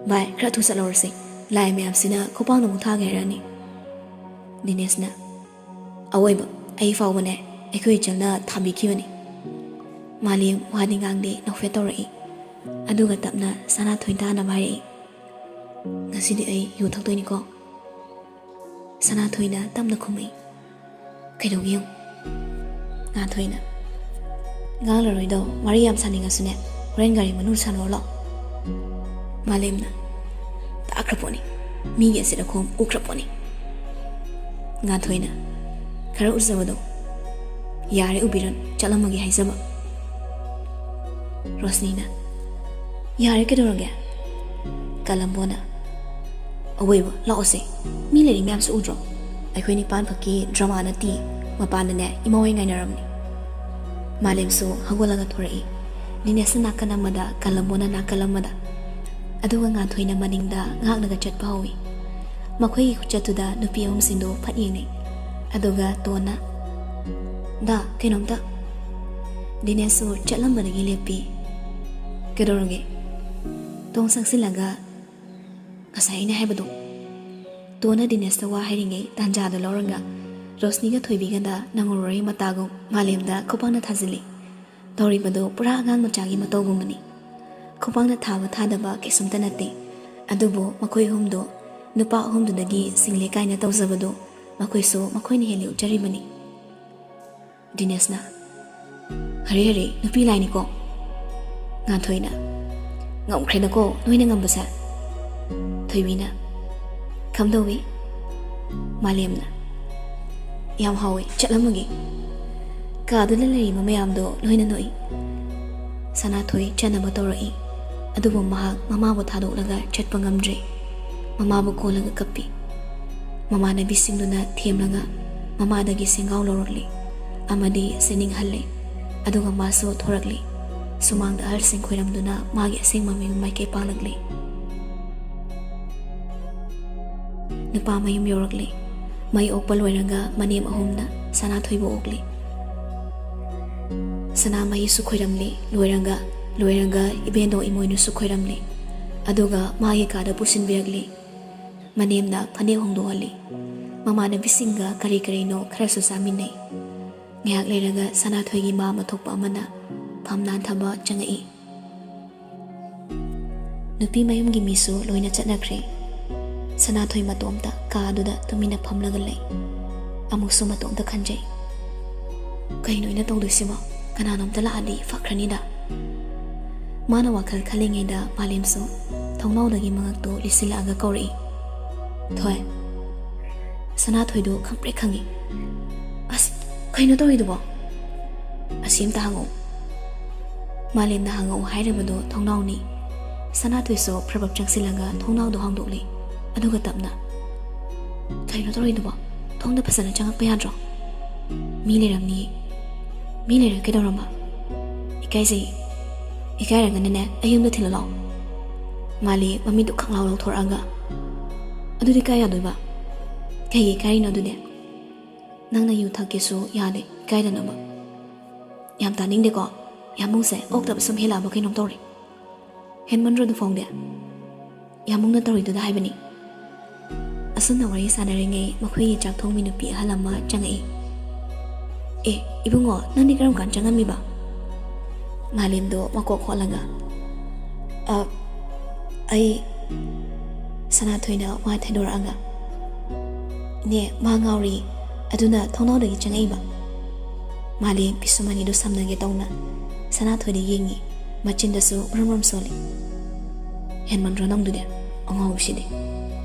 "ꯚꯥꯏ, ꯈꯔ ꯊꯨ ꯆꯠꯍꯧꯔꯁꯤ, ꯂꯥꯏ ꯃꯌꯥꯝꯁꯤꯅ ꯈꯨꯄꯥꯡꯅ ꯑꯃꯨꯛ ꯊꯥꯒꯦ ꯍꯥꯏꯔꯛꯑꯅꯤ"꯫ ꯗꯤꯅꯦꯁꯅ, "ꯑꯋꯣꯏꯕ, ꯑꯩ ꯐꯥꯎꯕꯅꯦ ꯑꯩꯈꯣꯏ ꯏꯆꯜꯅ ꯊꯥꯕꯤꯈꯤꯕꯅꯤ"꯫ ꯃꯥꯂꯦꯝ ꯋꯥꯗꯤ ꯉꯥꯡꯗꯦ, ꯅꯣꯛꯐꯦꯠ ꯇꯧꯔꯛꯏ꯫ ꯑꯗꯨꯒ ꯇꯞꯅ ꯁꯅꯥꯊꯣꯏ ꯇꯥꯅꯕ ꯍꯥꯏꯔꯛꯏ, "ꯉꯁꯤꯗꯤ ꯑꯩ ꯌꯨ ꯊꯛꯇꯣꯏꯅꯤꯀꯣ"꯫ ꯁꯅꯥꯊꯣꯏꯅ ꯇꯞꯅ ꯈꯨꯝꯃꯛꯏ, "ꯀꯩꯗꯧꯒꯦ ꯌꯦꯡꯉꯨ"꯫ ꯉꯥꯟꯊꯣꯏꯅ, "ꯉꯥꯡꯂꯔꯣꯏꯗꯣ, ꯋꯥꯔꯤ ꯌꯥꯝ ꯁꯥꯅꯤꯡꯉꯁꯨꯅꯦ, ꯍꯣꯔꯦꯟ ꯒꯥꯔꯤ ꯃꯅꯨꯡ ꯁꯥꯟꯅꯔꯣ ꯂꯥꯛꯑꯣ"꯫ ꯃꯥꯂꯦꯝꯅ, "ꯇꯥꯈ꯭ꯔ ꯄꯣꯠꯅꯤ, ꯃꯤꯒꯤ ꯑꯁꯤꯗ ꯈꯣꯝ ꯎꯈ꯭ꯔ ꯄꯣꯠꯅꯤ"꯫ ꯉꯥꯟꯊꯣꯏꯅ, "ꯈꯔ ꯎꯖꯕꯗꯣ ꯌꯥꯔꯦ, ꯎꯕꯤꯔꯅꯨ, ꯆꯠꯂꯝꯃꯒꯦ ꯍꯥꯏꯖꯕ"꯫ ꯔꯣꯁꯅꯤꯅ, "ꯌꯥꯔꯦ, ꯀꯩꯗꯧꯔꯒꯦ?" ꯀꯂꯝꯕꯣꯅ, "ꯑꯋꯣꯏꯕ, ꯂꯥꯛꯑꯣꯁꯦ, ꯃꯤ ꯂꯩꯔꯤ ꯃꯌꯥꯝꯁꯨ ꯎꯗ꯭ꯔꯣ? ꯑꯩꯈꯣꯏ ꯅꯤꯄꯥꯟ ꯈꯛꯀꯤ ꯗ꯭ꯔꯃꯥ ꯅꯠꯇꯦ, ꯃꯄꯥꯟꯗꯅꯦ ꯏꯃꯥ ꯍꯣꯏ ꯉꯥꯏꯅꯔꯝꯅꯤ"꯫ ꯃꯥꯂꯦꯝꯁꯨ ꯍꯧꯒꯠꯂꯒ ꯊꯣꯔꯛꯏ꯫ ꯗꯤꯅꯦꯁꯅ ꯅꯥꯀꯜ ꯑꯃꯗ, ꯀꯂꯝꯕꯣꯅ ꯅꯥꯀꯜ ꯑꯃꯗ꯫ ꯑꯗꯨꯒ ꯉꯥꯟꯊꯣꯏꯅ ꯃꯅꯤꯡꯗ ꯉꯥꯛꯂꯒ ꯆꯠꯄ ꯍꯧꯏ꯫ ꯃꯈꯣꯏꯒꯤ ꯈꯨꯆꯠꯇꯨꯗ ꯅꯨꯄꯤ ꯑꯍꯨꯝꯁꯤꯡꯗꯨ ꯐꯠ ꯌꯦꯡꯅꯩ꯫ ꯑꯗꯨꯒ ꯇꯣꯟꯅ, "ꯗꯥ, ꯀꯩꯅꯣꯝꯇ"꯫ ꯗꯤꯅꯦꯁꯁꯨ ꯆꯠꯂꯝꯕꯗꯒꯤ ꯂꯦꯞꯄꯤ꯫ "ꯀꯩꯗꯧꯔꯒꯦ?" ꯇꯣꯡ ꯆꯪꯁꯤꯜꯂꯒ, "ꯉꯁꯥꯏ ꯑꯩꯅ ꯍꯥꯏꯕꯗꯣ"꯫ ꯇꯣꯟꯅ ꯗꯤꯅꯦꯁꯇ ꯋꯥ ꯍꯥꯏꯔꯤꯉꯩ ꯇꯥꯟꯖꯥꯗꯨ ꯂꯧꯔꯒ ꯔꯣꯁꯅꯤꯒ ꯊꯣꯏꯕꯤꯒꯗ ꯅꯪꯉꯨꯔꯣꯏ ꯃꯇꯥꯒꯨꯝ ꯃꯥꯂꯦꯝꯗ ꯈꯨꯄꯥꯛꯅ ꯊꯥꯖꯤꯜꯂꯤ꯫ ꯇꯧꯔꯤꯕꯗꯨ ꯄꯨꯔꯥ ꯑꯉꯥꯡ ꯃꯆꯥꯒꯤ ꯃꯇꯧꯒꯨꯝꯕꯅꯤ꯫ ꯈꯨꯄꯥꯛꯅ ꯊꯥꯕ ꯊꯥꯗꯕ ꯀꯩꯁꯨꯝꯇ ꯅꯠꯇꯦ꯫ ꯑꯗꯨꯕꯨ ꯃꯈꯣꯏ ꯑꯍꯨꯝꯗꯨ ꯅꯨꯄꯥ ꯑꯍꯨꯝꯗꯨꯗꯒꯤ ꯁꯤꯡꯂꯦ ꯀꯥꯏꯅ ꯇꯧꯖꯕꯗꯨ ꯃꯈꯣꯏꯁꯨ ꯃꯈꯣꯏꯅ ꯍꯦꯜꯂꯤ ꯎꯠꯆꯔꯤꯕꯅꯤ꯫ ꯗꯤꯅꯦꯁꯅ, "ꯍꯔꯦ ꯍꯔꯦ, ꯅꯨꯄꯤ ꯂꯥꯏꯅꯤꯀꯣ"꯫ ꯉꯥꯟꯊꯣꯏꯅ, "ꯉꯝꯈ꯭ꯔꯦꯗꯀꯣ ꯅꯣꯏꯅ ꯉꯝꯕꯁꯦ"꯫ ꯊꯣꯏꯕꯤꯅ, "ꯀꯝꯗꯧꯏ?" ꯃꯥꯂꯦꯝꯅ, "ꯌꯥꯝ ꯍꯥꯎꯏ, ꯆꯠꯂꯝꯃꯒꯦ"꯫ ꯀꯥꯗꯨꯗ ꯂꯩꯔꯤꯕ ꯃꯌꯥꯝꯗꯣ ꯂꯣꯏꯅ ꯅꯣꯛꯏ꯫ ꯁꯅꯥꯊꯣꯏ ꯆꯠꯅꯕ ꯇꯧꯔꯛꯏ, ꯑꯗꯨꯕꯨ ꯃꯍꯥꯛ ꯃꯃꯥꯕꯨ ꯊꯥꯗꯣꯛꯂꯒ ꯆꯠꯄ ꯉꯝꯗ꯭ꯔꯦ꯫ ꯃꯃꯥꯕꯨ ꯀꯣꯜꯂꯒ ꯀꯞꯄꯤ꯫ ꯃꯃꯥꯟꯅꯕꯤꯁꯤꯡꯗꯨꯅ ꯊꯦꯝꯂꯒ ꯃꯃꯥꯗꯒꯤ ꯁꯦꯡꯒꯥꯎ ꯂꯧꯔꯛꯂꯤ ꯑꯃꯗꯤ ꯁꯦꯅꯤꯡꯍꯜꯂꯤ꯫ ꯑꯗꯨꯒ ꯃꯥꯁꯨ ꯊꯣꯔꯛꯂꯤ꯫ ꯁꯨꯃꯥꯡꯗ ꯑꯍꯜꯁꯤꯡ ꯈꯣꯏꯔꯝꯗꯨꯅ ꯃꯥꯒꯤ ꯑꯁꯦꯡꯕ ꯃꯌꯨꯝ ꯃꯥꯏꯀꯩ ꯄꯥꯡꯂꯛꯂꯤ꯫ ꯅꯨꯄꯥ ꯃꯌꯨꯝ ꯌꯧꯔꯛꯂꯤ꯫ ꯃꯩ ꯑꯣꯛꯄ ꯂꯣꯏꯔꯒ ꯃꯅꯦꯝ ꯑꯍꯨꯝꯅ ꯁꯅꯥꯊꯣꯏꯕꯨ ꯑꯣꯛꯂꯤ꯫ ꯁꯅꯥꯃꯍꯤꯁꯨ ꯈꯣꯏꯔꯝꯂꯤ꯫ ꯂꯣꯏꯔꯒ, ꯂꯣꯏꯔꯒ ꯏꯕꯦꯟꯗꯣ ꯏꯃꯣꯏꯅꯨꯁꯨ ꯈꯣꯏꯔꯝꯂꯤ꯫ ꯑꯗꯨꯒ ꯃꯥꯒꯤ ꯀꯥꯗ ꯄꯨꯁꯤꯟꯕꯤꯔꯛꯂꯤ꯫ ꯃꯅꯦꯝꯅ ꯐꯅꯦꯛ ꯍꯣꯡꯗꯣꯛꯍꯜꯂꯤ꯫ ꯃꯃꯥꯟꯅꯕꯤꯁꯤꯡꯒ ꯀꯔꯤ ꯀꯔꯤꯅꯣ ꯈꯔꯁꯨ ꯆꯥꯃꯤꯟꯅꯩ꯫ ꯉꯥꯏꯍꯥꯛ ꯂꯩꯔꯒ ꯁꯅꯥꯊꯣꯏꯒꯤ ꯃꯥ ꯑꯃ ꯊꯣꯛꯄ ꯑꯃꯅ ꯐꯝ ꯅꯥꯟꯊꯕ ꯆꯪꯉꯛꯏ꯫ ꯅꯨꯄꯤ ꯃꯌꯨꯝꯒꯤ ꯃꯤꯁꯨ ꯂꯣꯏꯅ ꯆꯠꯅꯈ꯭ꯔꯦ꯫ ꯁꯅꯥꯊꯣꯏ ꯃꯇꯣꯝꯇ ꯀꯥ ꯑꯗꯨꯗ ꯇꯨꯃꯤꯟꯅ ꯐꯝꯂꯒ ꯂꯩ꯫ ꯑꯃꯨꯛꯁꯨ ꯃꯇꯣꯝꯇ ꯈꯟꯖꯩ, "ꯀꯩꯅꯣ ꯑꯩꯅ ꯇꯧꯗꯣꯏꯁꯤꯕꯣ? ꯀꯅꯥꯅꯣꯝꯇ ꯂꯥꯛꯑꯗꯤ ꯐꯈ꯭ꯔꯅꯤꯗ"꯫ ꯃꯥꯅ ꯋꯥꯈꯜ ꯈꯜꯂꯤꯉꯩꯗ ꯃꯥꯂꯦꯝꯁꯨ ꯊꯣꯡꯅꯥꯎꯗꯒꯤ ꯃꯉꯛꯇꯨ ꯂꯤꯁꯤꯜꯂꯛꯑꯒ ꯀꯧꯔꯛꯏ, "ꯊꯣꯏ, ꯁꯅꯥꯊꯣꯏꯗꯨ ꯈꯪꯄ꯭ꯔꯦꯛ ꯈꯪꯉꯤ꯫ ꯑꯁ, ꯀꯩꯅꯣ ꯇꯧꯔꯤꯗꯨꯕꯣ? ꯑꯁꯤ ꯑꯝꯇ ꯍꯥꯡꯉꯛꯎ"꯫ ꯃꯥꯂꯦꯝꯅ ꯍꯥꯡꯉꯛꯎ ꯍꯥꯏꯔꯤꯕꯗꯨ ꯊꯣꯡꯅꯥꯎꯅꯤ꯫ ꯁꯅꯥꯊꯣꯏꯁꯨ ꯐ꯭ꯔꯕꯛ ꯆꯪꯁꯤꯜꯂꯒ ꯊꯣꯡꯅꯥꯎꯗꯨ ꯍꯥꯡꯗꯣꯛꯂꯤ꯫ ꯑꯗꯨꯒ ꯇꯞꯅ, "ꯀꯩꯅꯣ ꯇꯧꯔꯤꯗꯨꯕꯣ? ꯊꯣꯡꯗ ꯐꯖꯅ ꯆꯪꯉꯛꯄ ꯌꯥꯗ꯭ꯔꯣ? ꯃꯤ ꯂꯩꯔꯝꯅꯤ"꯫ "ꯃꯤ ꯂꯩꯔ ꯀꯩꯗꯧꯔꯕ? ꯏꯀꯥꯏꯖꯩ"꯫ "ꯏꯀꯥꯏꯔꯒꯅꯅꯦ, ꯑꯩ ꯌꯨꯝꯗ ꯊꯤꯜꯂꯣ ꯂꯥꯛꯑꯣ"꯫ ꯃꯥꯂꯤ ꯃꯃꯤꯠꯇꯨ ꯈꯪꯂꯥꯎ ꯂꯥꯎꯊꯣꯔꯛꯑꯒ, "ꯑꯗꯨꯗꯤ ꯀꯥꯏ ꯌꯥꯗꯣꯏꯕ? ꯀꯩꯒꯤ ꯏꯀꯥꯏꯔꯤꯅꯣ ꯑꯗꯨꯗꯤ? ꯅꯪꯅ ꯌꯨ ꯊꯛꯀꯦꯁꯨ ꯌꯥꯗꯦ, ꯏꯀꯥꯏꯗꯅꯕ"꯫ ꯌꯥꯝ ꯇꯥꯅꯤꯡꯗꯦꯀꯣ꯫ ꯌꯥꯝꯕꯨꯡꯁꯦ ꯑꯣꯛꯇꯕ ꯁꯨꯝ ꯍꯦꯜꯂꯛꯑꯕ ꯀꯩꯅꯣꯝ ꯇꯧꯔꯦ꯫ ꯍꯦꯟꯃꯟꯗ꯭ꯔꯣ ꯑꯗꯨ ꯐꯥꯎꯗꯤ? ꯌꯥꯝꯕꯨꯡꯅ ꯇꯧꯔꯤꯗꯨꯗ ꯍꯥꯏꯕꯅꯤ꯫ ꯑꯁꯨꯝꯅ ꯋꯥꯔꯤ ꯁꯥꯟꯅꯔꯤꯉꯩ ꯃꯈꯣꯏꯒꯤ ꯆꯥꯛ ꯊꯣꯡꯕꯤ ꯅꯨꯄꯤ ꯑꯍꯜ ꯑꯃ ꯆꯪꯉꯛꯏ꯫ "ꯑꯦ, ꯏꯕꯨꯡꯉꯣ, ꯅꯪꯗꯤ ꯀꯔꯝ ꯀꯥꯟ ꯆꯪꯉꯝꯃꯤꯕ?" ꯃꯥꯂꯦꯝꯗꯣ ꯃꯀꯣꯛ ꯍꯣꯠꯂꯒ, "ꯑ, ꯑꯩ"꯫ ꯁꯅꯥꯊꯣꯏꯅ ꯋꯥ ꯊꯩꯗꯣꯔꯛꯑꯒ, "ꯏꯅꯦ, ꯃꯥ ꯉꯥꯎꯔꯤ, ꯑꯗꯨꯅ ꯊꯣꯡꯅꯥꯎꯗꯒꯤ ꯆꯪꯉꯛꯏꯕ"꯫ ꯃꯥꯂꯦꯝ ꯄꯤꯁꯨꯝ ꯑꯅꯤꯗꯨ ꯁꯝꯅꯒꯦ ꯇꯧꯅ ꯁꯅꯥꯊꯣꯏꯗ ꯌꯦꯡꯉꯤ꯫ ꯃꯆꯤꯟꯗꯁꯨ ꯃꯔꯨꯝ ꯃꯔꯨꯝ ꯁꯣꯜꯂꯤ꯫ "ꯍꯦꯟꯃꯟꯗ꯭ꯔꯣ ꯅꯪꯗꯨꯗꯤ? ꯑꯉꯥꯎꯕꯁꯤꯗꯤ"꯫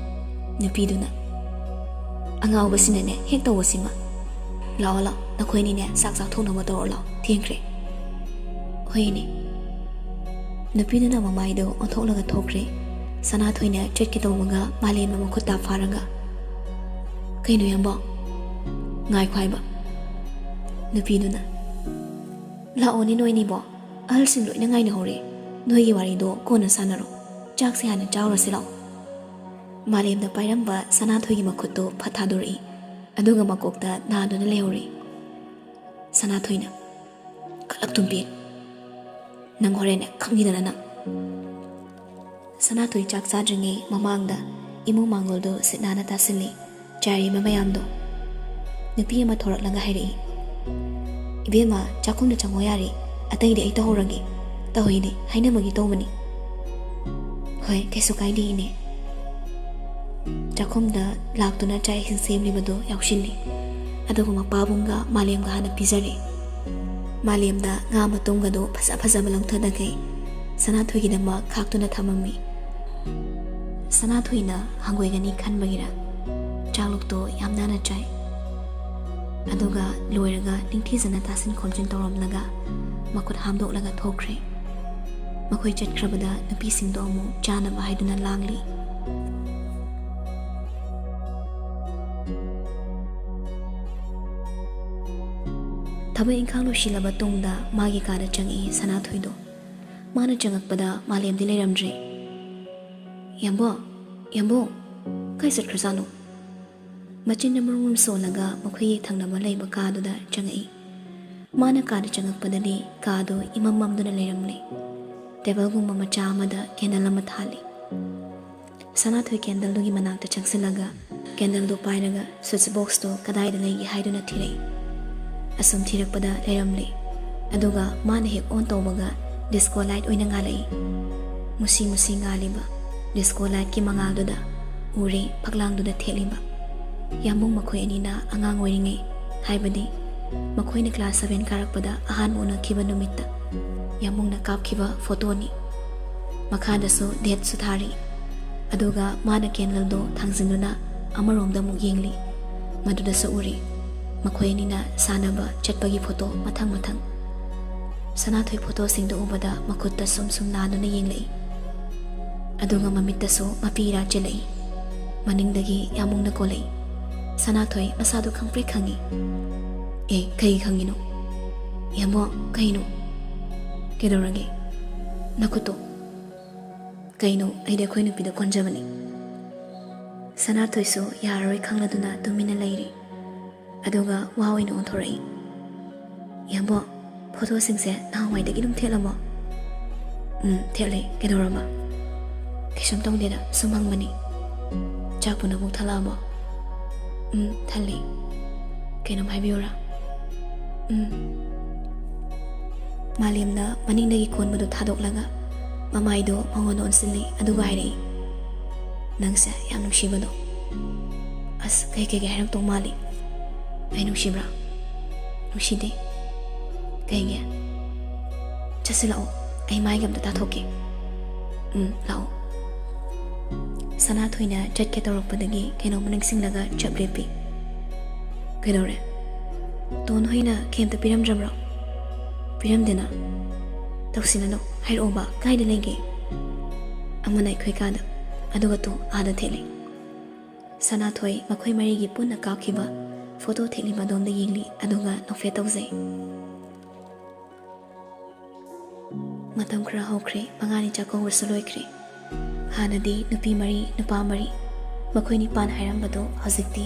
ꯅꯨꯄꯤꯗꯨꯅ, "ꯑꯉꯥꯎꯕꯁꯤꯅꯅꯦ ꯍꯦꯛ ꯇꯧꯕꯁꯤꯃ꯫ ꯂꯥꯛꯑꯣ, ꯂꯥꯛꯑꯣ, ꯅꯈꯣꯏꯅꯤꯅꯦ ꯆꯥꯛ ꯆꯥꯊꯣꯛꯅꯕ ꯇꯧꯔꯣ, ꯂꯥꯛꯑꯣ, ꯊꯦꯡꯈ꯭ꯔꯦ"꯫ "ꯍꯣꯏꯅꯦ"꯫ ꯅꯨꯄꯤꯗꯨꯅ ꯃꯃꯥꯏꯗꯣ ꯑꯣꯟꯊꯣꯛꯂꯒ ꯊꯣꯛꯈ꯭ꯔꯦ꯫ ꯁꯅꯥꯊꯣꯏꯅ ꯆꯠꯀꯦ ꯇꯧꯕꯒ ꯃꯥꯂꯦꯝꯅ ꯃꯈꯨꯠ ꯇꯥ ꯐꯥꯔꯒ, "ꯀꯩꯅꯣ ꯌꯥꯝꯕꯣ?" "ꯉꯥꯏꯈꯣ ꯍꯥꯏꯕ꯫" ꯅꯨꯄꯤꯗꯨꯅ, "ꯂꯥꯛꯑꯣꯅꯦ ꯅꯣꯏꯅꯤꯕꯣ, ꯑꯍꯜꯁꯤꯡ ꯂꯣꯏꯅ ꯉꯥꯏꯅꯍꯧꯔꯦ꯫ ꯅꯣꯏꯒꯤ ꯋꯥꯔꯤꯗꯣ ꯀꯣꯟꯅ ꯁꯥꯟꯅꯔꯣ꯫ ꯆꯥꯛꯁꯦ ꯍꯥꯟꯅ ꯆꯥꯎꯔꯁꯤ ꯂꯥꯛꯑꯣ꯫" ꯃꯥꯂꯦꯝꯅ ꯄꯥꯏꯔꯝꯕ ꯁꯅꯥꯊꯣꯏꯒꯤ ꯃꯈꯨꯠꯇꯣ ꯐꯠ ꯊꯥꯗꯣꯔꯛꯏ, ꯑꯗꯨꯒ ꯃꯀꯣꯛꯇ ꯅꯥꯗꯨꯅ ꯂꯩꯍꯧꯔꯦ꯫ ꯁꯅꯥꯊꯣꯏꯅ, "ꯀꯂꯛ ꯇꯨꯝꯕꯤ, ꯅꯪ ꯍꯣꯔꯦꯟꯅꯦ ꯈꯪꯉꯤꯗꯅ ꯅꯪ꯫" ꯁꯅꯥꯊꯣꯏ ꯆꯥꯛ ꯆꯥꯗ꯭ꯔꯤꯉꯩ ꯃꯃꯥꯡꯗ ꯏꯃꯨꯡ ꯃꯥꯡꯒꯣꯜꯗꯨ ꯁꯤꯠ ꯅꯥꯟꯅ ꯇꯥꯁꯤꯜꯂꯤ꯫ ꯆꯥꯏꯔꯤꯕ ꯃꯌꯥꯝꯗꯣ꯫ ꯅꯨꯄꯤ ꯑꯃ ꯊꯣꯔꯛꯂꯒ ꯍꯥꯏꯔꯛꯏ, "ꯏꯕꯦꯝꯃ, ꯆꯥꯛꯈꯨꯝꯗ ꯆꯪꯉꯣ ꯌꯥꯔꯦ, ꯑꯇꯩꯗꯤ ꯑꯩ ꯇꯧꯍꯧꯔꯒꯦ꯫ ꯇꯧꯍꯩꯗꯦ, ꯍꯥꯏꯅꯕꯒꯤ ꯇꯧꯕꯅꯤ꯫" "ꯍꯣꯏ, ꯀꯩꯁꯨ ꯀꯥꯏꯗꯦ, ꯏꯅꯦ꯫" ꯆꯥꯛꯈꯨꯝꯗ ꯂꯥꯛꯇꯨꯅ ꯆꯥꯛ ꯏꯁꯤꯡ ꯁꯦꯝꯂꯤꯕꯗꯨ ꯌꯥꯎꯁꯤꯜꯂꯤ꯫ ꯑꯗꯨꯒ ꯃꯄꯥꯕꯨꯡꯒ ꯃꯥꯂꯦꯝꯒ ꯍꯥꯟꯅ ꯄꯤꯖꯔꯦ꯫ ꯃꯥꯂꯦꯝꯗ ꯉꯥ ꯃꯇꯨꯝꯒꯗꯨ ꯐꯖ ꯐꯖꯕ ꯂꯧꯊꯗꯈꯩ ꯁꯅꯥꯊꯣꯏꯒꯤꯗꯃꯛ ꯈꯥꯛꯇꯨꯅ ꯊꯝꯃꯝꯃꯤ꯫ ꯁꯅꯥꯊꯣꯏꯅ ꯍꯪꯒꯣꯏꯒꯅꯤ ꯈꯟꯕꯒꯤꯔ, ꯆꯥꯛꯂꯨꯛꯇꯣ ꯌꯥꯝ ꯅꯥꯟꯅ ꯆꯥꯏ꯫ ꯑꯗꯨꯒ ꯂꯣꯏꯔꯒ ꯅꯤꯡꯊꯤꯖꯅ ꯇꯥꯁꯤꯟ ꯈꯣꯝꯖꯤꯟ ꯇꯧꯔꯝꯂꯒ ꯃꯈꯨꯠ ꯍꯥꯝꯗꯣꯛꯂꯒ ꯊꯣꯛꯈ꯭ꯔꯦ꯫ ꯃꯈꯣꯏ ꯆꯠꯈ꯭ꯔꯕꯗ ꯅꯨꯄꯤꯁꯤꯡꯗꯣ ꯑꯃꯨꯛ ꯆꯥꯅꯕ ꯍꯥꯏꯗꯨꯅ ꯂꯥꯡꯂꯤ꯫ ꯊꯕꯛ ꯏꯪꯈꯥꯡ ꯂꯣꯏꯁꯤꯜꯂꯕ ꯇꯨꯡꯗ ꯃꯥꯒꯤ ꯀꯥꯗ ꯆꯪꯉꯛꯏ ꯁꯅꯥꯊꯣꯏꯗꯣ꯫ ꯃꯥꯅ ꯆꯪꯉꯛꯄꯗ ꯃꯥꯂꯦꯝꯗꯤ ꯂꯩꯔꯝꯗ꯭ꯔꯦ꯫ "ꯌꯥꯝꯕꯣ, ꯌꯥꯝꯕꯣ, ꯀꯥꯏ ꯆꯠꯈ꯭ꯔꯖꯥꯠꯅꯣ?" ꯃꯆꯤꯟꯅ ꯃꯔꯨꯝ ꯃꯔꯨꯝ ꯁꯣꯜꯂꯒ ꯃꯈꯣꯏꯒꯤ ꯊꯪꯅꯕ ꯂꯩꯕ ꯀꯥꯗꯨꯗ ꯆꯪꯉꯛꯏ꯫ ꯃꯥꯅ ꯀꯥꯗ ꯆꯪꯉꯛꯄꯗꯗꯤ ꯀꯥꯗꯨ ꯏꯃꯝ ꯃꯝꯗꯨꯅ ꯂꯩꯔꯝꯂꯦ꯫ ꯇꯦꯕꯜꯒꯨꯝꯕ ꯃꯆꯥ ꯑꯃꯗ ꯀꯦꯟꯗꯜ ꯑꯃ ꯊꯥꯜꯂꯤ꯫ ꯁꯅꯥꯊꯣꯏ ꯀꯦꯟꯗꯜꯗꯨꯒꯤ ꯃꯅꯥꯛꯇ ꯆꯪꯁꯤꯜꯂꯒ ꯀꯦꯟꯗꯜꯗꯨ ꯄꯥꯏꯔꯒ ꯁ꯭ꯋꯤꯆ ꯕꯣꯛꯁꯇꯨ ꯀꯗꯥꯏꯗ ꯂꯩꯒꯦ ꯍꯥꯏꯗꯨꯅ ꯊꯤꯔꯛꯏ꯫ ꯑꯁꯨꯝ ꯊꯤꯔꯛꯄꯗ ꯂꯩꯔꯝꯂꯦ꯫ ꯑꯗꯨꯒ ꯃꯥꯅ ꯍꯦꯛ ꯑꯣꯟ ꯇꯧꯕꯒ ꯗꯤꯁꯀꯣ ꯂꯥꯏꯠ ꯑꯣꯏꯅ ꯉꯥꯜꯂꯛꯏ꯫ ꯃꯨꯁꯤ ꯃꯨꯁꯤ ꯉꯥꯜꯂꯤꯕ ꯗꯤꯁꯀꯣ ꯂꯥꯏꯠꯀꯤ ꯃꯉꯥꯜꯗꯨꯗ ꯎꯔꯦ ꯐꯛꯂꯥꯡꯗꯨꯗ ꯊꯦꯠꯂꯤꯕ ꯌꯥꯝꯕꯨꯡ ꯃꯈꯣꯏ ꯑꯅꯤꯅ ꯑꯉꯥꯡ ꯑꯣꯏꯔꯤꯉꯩ, ꯍꯥꯏꯕꯗꯤ ꯃꯈꯣꯏꯅ ꯀ꯭ꯂꯥꯁ ꯁꯚꯦꯟ ꯀꯥꯔꯛꯄꯗ ꯑꯍꯥꯟꯕ ꯎꯅꯈꯤꯕ ꯅꯨꯃꯤꯠꯇ ꯌꯥꯝꯕꯨꯡꯅ ꯀꯥꯞꯈꯤꯕ ꯐꯣꯇꯣꯅꯤ꯫ ꯃꯈꯥꯗꯁꯨ ꯗꯦꯠꯁꯨ ꯊꯥꯔꯤ꯫ ꯑꯗꯨꯒ ꯃꯥꯅ ꯀꯦꯟꯗꯜꯗꯣ ꯊꯥꯡꯖꯤꯟꯗꯨꯅ ꯑꯃꯔꯣꯝꯗ ꯑꯃꯨꯛ ꯌꯦꯡꯂꯤ꯫ ꯃꯗꯨꯗꯁꯨ ꯎꯔꯤ ꯃꯈꯣꯏ ꯑꯅꯤꯅ ꯁꯥꯟꯅꯕ ꯆꯠꯄꯒꯤ ꯐꯣꯇꯣ ꯃꯊꯪ ꯃꯊꯪ꯫ ꯁꯅꯥꯊꯣꯏ ꯐꯣꯇꯣꯁꯤꯡꯗꯨ ꯎꯕꯗ ꯃꯈꯨꯠꯇ ꯁꯨꯝ ꯁꯨꯝ ꯅꯥꯗꯨꯅ ꯌꯦꯡꯂꯛꯏ꯫ ꯑꯗꯨꯒ ꯃꯃꯤꯠꯇꯁꯨ ꯃꯄꯤ ꯏꯔꯥ ꯆꯦꯜꯂꯛꯏ꯫ ꯃꯅꯤꯡꯗꯒꯤ ꯌꯥꯝꯕꯨꯡꯅ ꯀꯣꯜꯂꯛꯏ꯫ ꯁꯅꯥꯊꯣꯏ ꯃꯁꯥꯗꯣ ꯈꯪꯄ꯭ꯔꯦꯛ ꯈꯪꯉꯤ꯫ "ꯑꯦ, ꯀꯩ ꯈꯪꯉꯤꯅꯣ? ꯏꯌꯥꯝꯕꯣ, ꯀꯩꯅꯣ? ꯀꯩꯗꯧꯔꯒꯦ? ꯅꯈꯨꯠꯇꯣ꯫ ꯀꯩꯅꯣ, ꯑꯩꯗꯤ ꯑꯩꯈꯣꯏ ꯅꯨꯄꯤꯗ ꯀꯣꯟꯖꯕꯅꯤ꯫" ꯁꯅꯥꯊꯣꯏꯁꯨ ꯌꯥꯔꯔꯣꯏ ꯈꯪꯂꯗꯨꯅ ꯇꯨꯃꯤꯟꯅ ꯂꯩꯔꯤ꯫ ꯑꯗꯨꯒ ꯋꯥ ꯑꯣꯏꯅ ꯑꯣꯟꯊꯣꯔꯛꯏ꯫ "ꯏꯌꯥꯝꯕꯣ, ꯐꯣꯇꯣꯁꯤꯡꯁꯦ ꯅꯍꯥꯟꯋꯥꯏꯗꯒꯤ ꯑꯗꯨꯝ ꯊꯦꯠꯂꯕꯣ?" "ꯎꯝ, ꯊꯦꯠꯂꯦ꯫ ꯀꯩꯗꯧꯔꯕ?" "ꯀꯩꯁꯨꯝ ꯇꯧꯗꯦꯗ, ꯁꯨꯝ ꯍꯪꯕꯅꯤ꯫ ꯆꯥꯛꯄꯨ ꯅꯕꯨꯛ ꯊꯜꯂꯛꯑꯕꯣ?" "ꯎꯝ, ꯊꯜꯂꯦ꯫ ꯀꯩꯅꯣꯝ ꯍꯥꯏꯕꯤꯌꯨꯔꯥ?" "ꯎꯝ꯫" ꯃꯥꯂꯦꯝꯅ ꯃꯅꯤꯡꯗꯒꯤ ꯀꯣꯟꯕꯗꯨ ꯊꯥꯗꯣꯛꯂꯒ ꯃꯃꯥꯏꯗꯣ ꯃꯉꯣꯟꯗ ꯑꯣꯟꯁꯤꯜꯂꯤ, ꯑꯗꯨꯒ ꯍꯥꯏꯔꯛꯏ, "ꯅꯪꯁꯦ ꯌꯥꯝ ꯅꯨꯡꯁꯤꯕꯗꯣ꯫" ꯑꯁ, ꯀꯩ ꯀꯩꯒꯤ ꯍꯥꯏꯔꯛꯇꯧ ꯃꯥꯜꯂꯤ? ꯑꯩ ꯅꯨꯡꯁꯤꯕ꯭ꯔꯥ? ꯅꯨꯡꯁꯤꯗꯦ꯫ ꯀꯩꯒꯤ? ꯆꯠꯁꯤꯜꯂꯛꯑꯣ, ꯑꯩ ꯃꯥꯏꯒ ꯑꯝꯇ ꯇꯥꯊꯣꯛꯀꯦ꯫ ꯎꯝ, ꯂꯥꯛꯑꯣ꯫ ꯁꯅꯥꯊꯣꯏꯅ ꯆꯠꯀꯦ ꯇꯧꯔꯛꯄꯗꯒꯤ ꯀꯩꯅꯣꯝꯃ ꯅꯤꯡꯁꯤꯡꯂꯒ ꯆꯞ ꯂꯦꯞꯄꯤ꯫ "ꯀꯩꯗꯧꯔꯦ? ꯇꯣꯟ ꯍꯣꯏꯅ ꯀꯩꯝꯇ ꯄꯤꯔꯝꯗ꯭ꯔꯕ꯭ꯔꯣ?" "ꯄꯤꯔꯝꯗꯦꯅ꯫" "ꯇꯧꯁꯤꯟꯅꯅꯨ, ꯍꯥꯏꯔꯛꯑꯣꯕ, ꯀꯥꯏꯗ ꯂꯩꯒꯦ?" "ꯑꯃꯅ ꯑꯩꯈꯣꯏ ꯀꯥꯗ, ꯑꯗꯨꯒ ꯇꯣ ꯑꯥꯗ ꯊꯦꯠꯂꯤ꯫" ꯁꯅꯥꯊꯣꯏ ꯃꯈꯣꯏ ꯃꯔꯤꯒꯤ ꯄꯨꯟꯅ ꯀꯥꯞꯈꯤꯕ ꯐꯣꯇꯣ ꯊꯦꯠꯂꯤꯕ ꯑꯗꯣꯝꯗ ꯌꯦꯡꯂꯤ, ꯑꯗꯨꯒ ꯅꯣꯛꯐꯦꯠ ꯇꯧꯖꯩ꯫ ꯃꯇꯝ ꯈꯔ ꯍꯧꯈ꯭ꯔꯦ, ꯃꯉꯥꯅꯤ ꯆꯥꯛꯀꯧꯕꯁꯨ ꯂꯣꯏꯈ꯭ꯔꯦ꯫ ꯍꯥꯟꯅꯗꯤ ꯅꯨꯄꯤ ꯃꯔꯤ, ꯅꯨꯄꯥ ꯃꯔꯤ, ꯃꯈꯣꯏ ꯅꯤꯄꯥꯟ ꯍꯥꯏꯔꯝꯕꯗꯣ ꯍꯧꯖꯤꯛꯇꯤ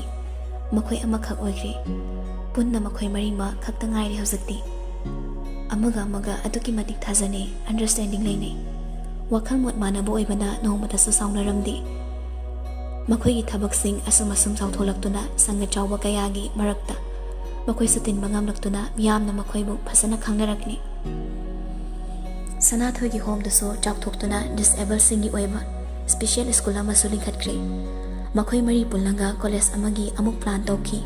ꯃꯈꯣꯏ ꯑꯃꯈꯛ ꯑꯣꯏꯈ꯭ꯔꯦ꯫ ꯄꯨꯟꯅ ꯃꯈꯣꯏ ꯃꯔꯤꯃꯛ ꯈꯛꯇ ꯉꯥꯏꯔꯦ ꯍꯧꯖꯤꯛꯇꯤ꯫ ꯑꯃꯒ ꯑꯃꯒ ꯑꯗꯨꯛꯀꯤ ꯃꯇꯤꯛ ꯊꯥꯖꯅꯩ, understanding ꯂꯩꯅꯩ꯫ ꯋꯥꯈꯜ ꯃꯣꯠ ꯃꯥꯟꯅꯕ ꯑꯣꯏꯕꯅ ꯅꯣꯡꯃꯇꯁꯨ ꯁꯥꯎꯅꯔꯝꯗꯦ꯫ ꯃꯈꯣꯏꯒꯤ ꯊꯕꯛꯁꯤꯡ ꯑꯁꯨꯝ ꯑꯁꯨꯝ ꯆꯥꯎꯊꯣꯛꯂꯛꯇꯨꯅ ꯁꯪꯒ ꯆꯥꯎꯕ ꯀꯌꯥꯒꯤ ꯃꯔꯛꯇ ꯃꯈꯣꯏꯁꯨ ꯇꯤꯟꯕ ꯉꯝꯂꯛꯇꯨꯅ ꯃꯤꯌꯥꯝꯅ ꯃꯈꯣꯏꯕꯨ ꯐꯖꯅ ꯈꯪꯅꯔꯛꯂꯤ꯫ ꯁꯅꯥꯊꯣꯏꯒꯤ ꯍꯣꯝꯗꯨꯁꯨ ꯆꯥꯎꯊꯣꯛꯇꯨꯅ disablesꯁꯤꯡꯒꯤ ꯑꯣꯏꯕ special school ꯑꯃꯁꯨ ꯂꯤꯡꯈꯠꯈ꯭ꯔꯦ꯫ ꯃꯈꯣꯏ ꯃꯔꯤ ꯄꯨꯜꯂꯒ college ꯑꯃꯒꯤ ꯑꯃꯨꯛ plan ꯇꯧꯈꯤ꯫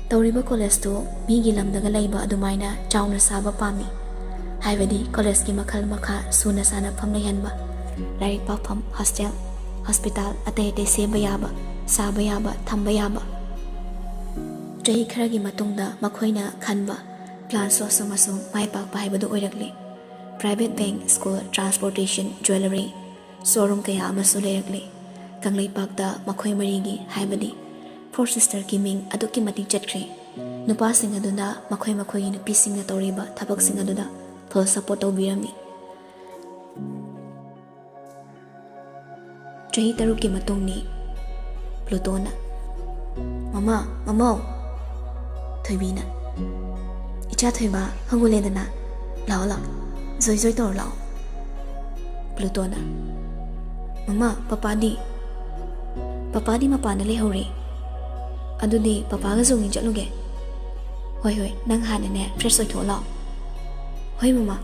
ꯇꯧꯔꯤꯕ collegeꯇꯨ ꯃꯤꯒꯤ ꯂꯝꯗꯒ ꯂꯩꯕ ꯑꯗꯨꯃꯥꯏꯅ ꯆꯥꯎꯅ ꯁꯥꯕ ꯄꯥꯝꯃꯤ꯫ ꯍꯥꯏꯕꯗꯤ collegeꯀꯤ ꯃꯈꯜ ꯃꯈꯥ ꯁꯨꯅ ꯁꯥꯟꯅꯐꯝ ꯂꯩꯍꯟꯕ, ꯂꯥꯏꯔꯤꯛ ꯄꯥꯐꯝ, hostel, hospital, ꯑꯇꯩ ꯑꯇꯩ ꯁꯦꯝꯕ ꯌꯥꯕ, ꯁꯥꯕ ꯌꯥꯕ, ꯊꯝꯕ ꯌꯥꯕ꯫ ꯆꯍꯤ ꯈꯔꯒꯤ ꯃꯇꯨꯡꯗ ꯃꯈꯣꯏꯅ ꯈꯟꯕ planꯁꯨ ꯑꯁꯨꯝ ꯑꯁꯨꯝ ꯃꯥꯏ ꯄꯥꯛꯄ ꯍꯥꯏꯕꯗꯨ ꯑꯣꯏꯔꯛꯂꯤ꯫ Private bank, school, transportation, jewellery, showroom ꯀꯌꯥ ꯑꯃꯁꯨ ꯂꯩꯔꯛꯂꯤ꯫ ꯀꯪꯂꯩꯄꯥꯛꯇ ꯃꯈꯣꯏ ꯃꯔꯤꯒꯤ, ꯍꯥꯏꯕꯗꯤ ꯐꯣꯔ ꯁꯤꯁꯇꯔꯒꯤ ꯃꯤꯡ ꯑꯗꯨꯛꯀꯤ ꯃꯇꯤꯛ ꯆꯠꯈ꯭ꯔꯦ꯫ ꯅꯨꯄꯥꯁꯤꯡ ꯑꯗꯨꯅ ꯃꯈꯣꯏ ꯃꯈꯣꯏꯒꯤ ꯅꯨꯄꯤꯁꯤꯡꯅ ꯇꯧꯔꯤꯕ ꯊꯕꯛꯁꯤꯡ ꯑꯗꯨꯗ ꯐꯨꯜ ꯁꯄꯣꯔꯠ ꯇꯧꯕꯤꯔꯝꯃꯤ꯫ ꯆꯍꯤ ꯇꯔꯨꯛꯀꯤ ꯃꯇꯨꯡꯅꯤ꯫ ꯄ꯭ꯂꯨꯇꯣꯅ, "ꯃꯃꯥ, ꯃꯃꯥꯎ!" ꯊꯣꯏꯕꯤꯅ, "ꯏꯆꯥ ꯊꯣꯏꯕ, ꯍꯧꯒꯠꯂꯦꯗꯅ꯫ ꯂꯥꯛꯑꯣ, ꯂꯥꯛꯑꯣ꯫ ꯖꯣꯏ ꯖꯣꯏ ꯇꯧꯔꯣ, ꯂꯥꯛꯑꯣ꯫" ꯄ꯭ꯂꯨꯇꯣꯅ, "ꯃꯃꯥ, ꯄꯄꯥꯗꯤ?" "ꯄꯄꯥꯗꯤ ꯃꯄꯥꯟꯗ ꯂꯩꯍꯧꯔꯦ꯫ ꯑꯗꯨꯗꯤ ꯄꯄꯥꯒꯁꯨ ꯋꯥꯛꯀꯤꯡ ꯆꯠꯂꯨꯒꯦ꯫" "ꯍꯣꯏ, ꯍꯣꯏ, ꯅꯪ ꯍꯥꯟꯅꯅꯦ ꯐ꯭ꯔꯦꯁ ꯑꯣꯏꯊꯣꯛꯑꯣ ꯂꯥꯛꯑꯣ꯫" "ꯍꯣꯏ, ꯃꯃꯥ꯫"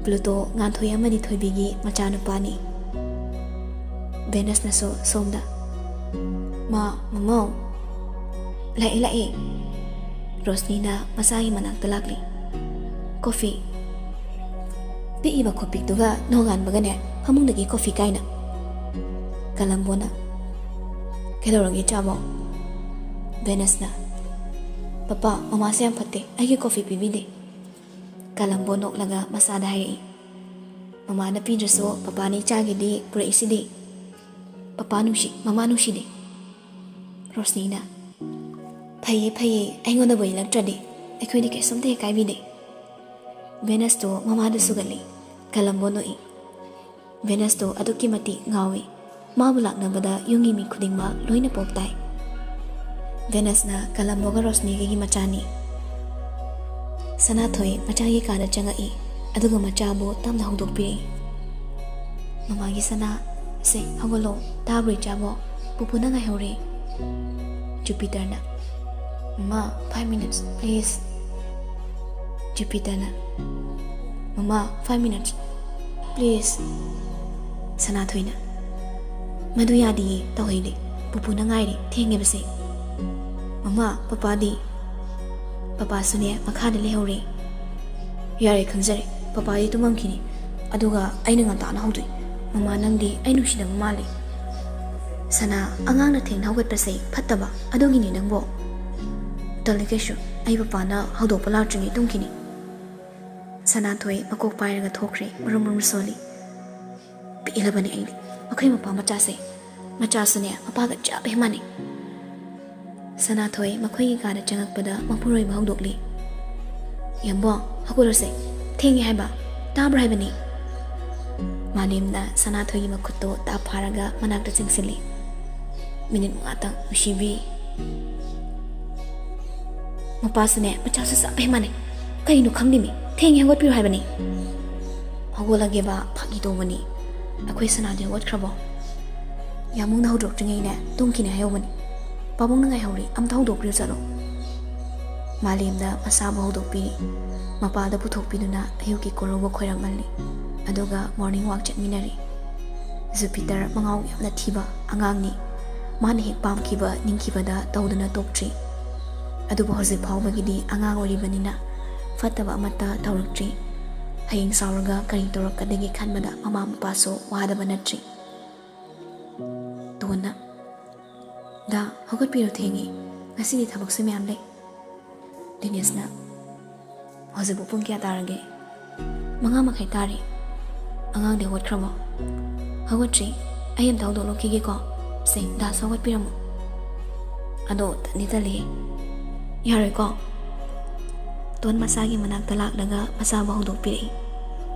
ꯄ꯭ꯂꯨꯇꯣ, ꯉꯥꯟꯊꯣꯏ ꯑꯃꯗꯤ ꯊꯣꯏꯕꯤꯒꯤ ꯃꯆꯥꯅꯨꯄꯥꯅꯤ꯫ ꯚꯦꯅꯁꯅꯁꯨ ꯁꯣꯝꯗ, "ꯃꯥ, ꯃꯃꯥꯎ!" "ꯂꯥꯛꯑꯦ, ꯂꯥꯛꯑꯦ꯫" ꯔꯣꯁꯅꯤꯅ ꯃꯆꯥꯒꯤ ꯃꯅꯥꯛꯇ ꯂꯥꯛꯂꯤ꯫ "ꯀꯣꯐꯤ?" ꯄꯤꯛꯏꯕ ꯈꯨꯄꯤꯛꯇꯨꯒ ꯅꯣꯡꯉꯥꯟꯕꯒꯅꯦ ꯐꯃꯨꯡꯗꯒꯤ ꯀꯣꯐꯤ ꯀꯥꯏꯅ꯫ ꯀꯂꯝꯕꯣꯅ, "ꯀꯩꯗꯧꯔꯒꯦ ꯏꯆꯥꯕꯣ?" ꯚꯦꯅꯁꯅ, "ꯄꯄꯥ, ꯃꯃꯥꯁꯦ ꯌꯥꯝ ꯐꯠꯇꯦ, ꯑꯩꯒꯤ ꯀꯣꯐꯤ ꯄꯤꯕꯤꯗꯦ꯫" ꯀꯂꯝꯕꯣ ꯅꯣꯛꯂꯒ ꯃꯆꯥꯗ ꯍꯥꯏꯔꯛꯏ, "ꯃꯃꯥꯅ ꯄꯤꯗ꯭ꯔꯁꯨ ꯄꯄꯥꯅ ꯏꯆꯥꯒꯤꯗꯤ ꯄꯨꯔꯛꯏꯁꯤꯗꯤ꯫ ꯄꯄꯥ ꯅꯨꯡꯁꯤ, ꯃꯃꯥ ꯅꯨꯡꯁꯤꯗꯦ꯫" ꯔꯣꯁꯅꯤꯅ, "ꯐꯩꯌꯦ, ꯐꯩꯌꯦ, ꯑꯩꯉꯣꯟꯗꯕꯨ ꯏꯜꯂꯛꯇ꯭ꯔꯗꯤ ꯑꯩꯈꯣꯏꯗꯤ ꯀꯩꯁꯨꯝꯇ ꯍꯦꯛ ꯀꯥꯏꯕꯤꯗꯦ꯫" ꯚꯦꯅꯁꯇꯣ ꯃꯃꯥꯗ ꯁꯨꯒꯠꯂꯤ꯫ ꯀꯂꯝꯕꯣ ꯅꯣꯛꯏ꯫ ꯚꯦꯅꯁꯇꯣ ꯑꯗꯨꯛꯀꯤ ꯃꯇꯤꯛ ꯉꯥꯎꯏ꯫ ꯃꯥꯕꯨ ꯂꯥꯛꯅꯕꯗ ꯌꯨꯝꯒꯤ ꯃꯤ ꯈꯨꯗꯤꯡꯃꯛ ꯂꯣꯏꯅ ꯄꯣꯞ ꯇꯥꯏ꯫ ꯚꯦꯅꯁꯅ ꯀꯂꯝꯕꯣꯒ ꯔꯣꯁꯅꯤꯒꯒꯤ ꯃꯆꯥꯅꯤ꯫ ꯁꯅꯥꯊꯣꯏ ꯃꯆꯥꯒꯤ ꯀꯥꯗ ꯆꯪꯉꯛꯏ, ꯑꯗꯨꯒ ꯃꯆꯥꯕꯨ ꯇꯞꯅ ꯍꯧꯗꯣꯛꯄꯤꯔꯛꯏ꯫ "ꯃꯃꯥꯒꯤ ꯁꯅꯥ, ꯁꯦ, ꯍꯧꯒꯠꯂꯣ, ꯇꯥꯕ꯭ꯔꯣ ꯏꯆꯥꯕꯣ? ꯄꯨꯄꯨꯅ ꯉꯥꯏꯍꯧꯔꯦ꯫" ꯖꯨꯄꯤꯇꯔꯅ, "ꯃꯃꯥ, five minutes, please꯫" ꯖꯨꯄꯤꯇꯔꯅ, "ꯃꯃꯥ, five minutes, please꯫" ꯁꯅꯥꯊꯣꯏꯅ, "ꯃꯗꯨ ꯌꯥꯗꯤꯌꯦ, ꯇꯧꯍꯩꯗꯦ꯫ ꯄꯨꯄꯨꯅ ꯉꯥꯏꯔꯤ, ꯊꯦꯡꯉꯦꯕꯁꯦ꯫" "ꯃꯃꯥ, ꯄꯄꯥꯗꯤ?" "ꯄꯄꯥꯁꯨꯅꯦ, ꯃꯈꯥꯗ ꯂꯩꯍꯧꯔꯦ꯫" "ꯌꯥꯔꯦ, ꯈꯪꯖꯔꯦ꯫ ꯄꯄꯥꯗꯤ ꯇꯨꯝꯃꯝꯈꯤꯅꯤ꯫ ꯑꯗꯨꯒ ꯑꯩꯅ ꯉꯟꯇꯥꯅ ꯍꯧꯗꯣꯛꯏ꯫ ꯃꯃꯥ, ꯅꯪꯗꯤ ꯑꯩ ꯅꯨꯡꯁꯤꯗꯕ ꯃꯥꯜꯂꯤ꯫" "ꯁꯅꯥ, ꯑꯉꯥꯡꯅ ꯊꯦꯡꯅ ꯍꯧꯒꯠꯄꯁꯦ ꯐꯠꯇꯕ, ꯑꯗꯨꯒꯤꯅꯤ ꯅꯪꯕꯣ꯫" "ꯇꯜꯂꯤ ꯀꯩꯁꯨ, ꯑꯩ ꯄꯄꯥꯅ ꯍꯧꯗꯣꯛꯄ ꯂꯥꯛꯇ꯭ꯔꯤꯉꯩ ꯇꯨꯝꯈꯤꯅꯤ꯫" ꯁꯅꯥꯊꯣꯏ ꯃꯀꯣꯛ ꯄꯥꯏꯔꯒ ꯊꯣꯛꯈ꯭ꯔꯦ, ꯃꯔꯨꯝ ꯃꯔꯨꯝ ꯁꯣꯜꯂꯤ꯫ ꯄꯦꯜꯂꯕꯅꯤ ꯑꯩꯗꯤ, ꯑꯩꯈꯣꯏ ꯃꯄꯥ ꯃꯆꯥꯁꯦ꯫ ꯃꯆꯥꯁꯨꯅꯦ, ꯃꯄꯥꯒ ꯆꯞ ꯍꯦꯛ ꯃꯥꯟꯅꯩ꯫ ꯁꯅꯥꯊꯣꯏ ꯃꯈꯣꯏꯒꯤ ꯀꯥꯗ ꯆꯪꯉꯛꯄꯗ ꯃꯄꯨꯔꯣꯏꯕ ꯍꯧꯗꯣꯛꯂꯤ꯫ "ꯌꯥꯝꯕꯣ, ꯍꯧꯒꯠꯂꯣꯁꯦ, ꯊꯦꯡꯉꯦ ꯍꯥꯏꯕ, ꯇꯥꯕ꯭ꯔꯥ ꯍꯥꯏꯕꯅꯤ?" ꯃꯥꯂꯦꯝꯅ ꯁꯅꯥꯊꯣꯏꯒꯤ ꯃꯈꯨꯠꯇꯣ ꯇꯥꯞ ꯐꯥꯔꯒ ꯃꯅꯥꯛꯇ ꯆꯪꯁꯤꯜꯂꯤ꯫ "ꯃꯤꯅꯤꯠ ꯃꯉꯥꯇꯪ, ꯅꯨꯡꯁꯤꯕꯤ꯫" ꯃꯄꯥꯁꯨꯅꯦ, ꯃꯆꯥꯁꯨ ꯆꯞ ꯍꯦꯛ ꯃꯥꯟꯅꯩ꯫ ꯀꯩꯅꯣ ꯈꯪꯗꯦꯃꯤ, ꯊꯦꯡꯉꯦ, ꯍꯧꯒꯠꯄꯤꯔꯣ ꯍꯥꯏꯕꯅꯤ꯫ "ꯍꯧꯒꯠꯂꯒꯦꯕ, ꯐꯥꯒꯤ ꯇꯧꯕꯅꯤ꯫ ꯑꯩꯈꯣꯏ ꯁꯅꯥꯗꯤ ꯍꯧꯒꯠꯈ꯭ꯔꯕꯣ?" "ꯌꯥꯝꯕꯨꯡꯅ ꯍꯧꯗꯣꯔꯛꯇ꯭ꯔꯤꯉꯩꯅꯦ ꯇꯨꯝꯈꯤꯅꯦ ꯍꯥꯏꯍꯧꯕꯅꯤ꯫ ꯄꯥꯕꯨꯡꯅ ꯉꯥꯏꯍꯧꯔꯤ, ꯑꯝꯇ ꯍꯧꯗꯣꯛꯄꯤꯔꯨ ꯆꯠꯂꯣ꯫" ꯃꯥꯂꯦꯝꯗ ꯃꯆꯥꯕꯨ ꯍꯧꯗꯣꯛꯄꯤꯔꯤ꯫ ꯃꯄꯥꯗ ꯄꯨꯊꯣꯛꯄꯤꯗꯨꯅ ꯑꯌꯨꯛꯀꯤ ꯀꯣꯔꯧꯕ ꯈꯣꯏꯔꯝꯍꯜꯂꯤ꯫ ꯑꯗꯨꯒ morning walk ꯆꯠꯃꯤꯟꯅꯔꯤ꯫ ꯖꯨꯄꯤꯇꯔ ꯃꯉꯥꯎ ꯌꯥꯝꯅ ꯊꯤꯕ ꯑꯉꯥꯡꯅꯤ꯫ ꯃꯥꯅ ꯍꯦꯛ ꯄꯥꯝꯈꯤꯕ ꯅꯤꯡꯈꯤꯕꯗ ꯇꯧꯗꯨꯅ ꯇꯣꯛꯇ꯭ꯔꯤ꯫ ꯑꯗꯨꯕꯨ ꯍꯧꯖꯤꯛ ꯐꯥꯎꯕꯒꯤꯗꯤ ꯑꯉꯥꯡ ꯑꯣꯏꯔꯤꯕꯅꯤꯅ ꯐꯠꯇꯕ ꯑꯃꯠꯇ ꯇꯧꯔꯛꯇ꯭ꯔꯤ꯫ ꯍꯌꯦꯡ ꯆꯥꯎꯔꯒ ꯀꯔꯤ ꯇꯧꯔꯛꯀꯗꯒꯦ ꯈꯟꯕꯗ ꯃꯃꯥ ꯃꯄꯥꯁꯨ ꯋꯥꯗꯕ ꯅꯠꯇ꯭ꯔꯤ꯫ ꯇꯣꯟꯅ, "ꯗꯥ, ꯍꯧꯒꯠꯄꯤꯔꯣ, ꯊꯦꯡꯉꯦ꯫ ꯉꯁꯤꯗꯤ ꯊꯕꯛꯁꯨ ꯃꯌꯥꯝ ꯂꯩ꯫" ꯗꯤꯅꯦꯁꯅ, "ꯍꯧꯖꯤꯛꯄꯨ ꯄꯨꯡ ꯀꯌꯥ ꯇꯥꯔꯒꯦ?" "ꯃꯉꯥ ꯃꯈꯥꯏ ꯇꯥꯔꯦ꯫" "ꯑꯉꯥꯡꯗꯤ ꯍꯧꯒꯠꯈ꯭ꯔꯕꯣ?" "ꯍꯧꯒꯠꯇ꯭ꯔꯤ꯫ ꯑꯩ ꯑꯝꯇ ꯍꯧꯗꯣꯛꯂꯛꯈꯤꯒꯦꯀꯣ꯫ ꯁꯦ, ꯗꯥꯁꯨ ꯍꯧꯒꯠꯄꯤꯔꯝꯃꯣ꯫" "ꯑꯗꯣ ꯇꯟꯗꯤ ꯇꯜꯂꯤ꯫" "ꯌꯥꯔꯣꯏꯀꯣ꯫" ꯇꯣꯟ ꯃꯆꯥꯒꯤ ꯃꯅꯥꯛꯇ ꯂꯥꯛꯂꯒ ꯃꯆꯥꯕꯨ ꯍꯧꯗꯣꯛꯄꯤꯔꯛꯏ꯫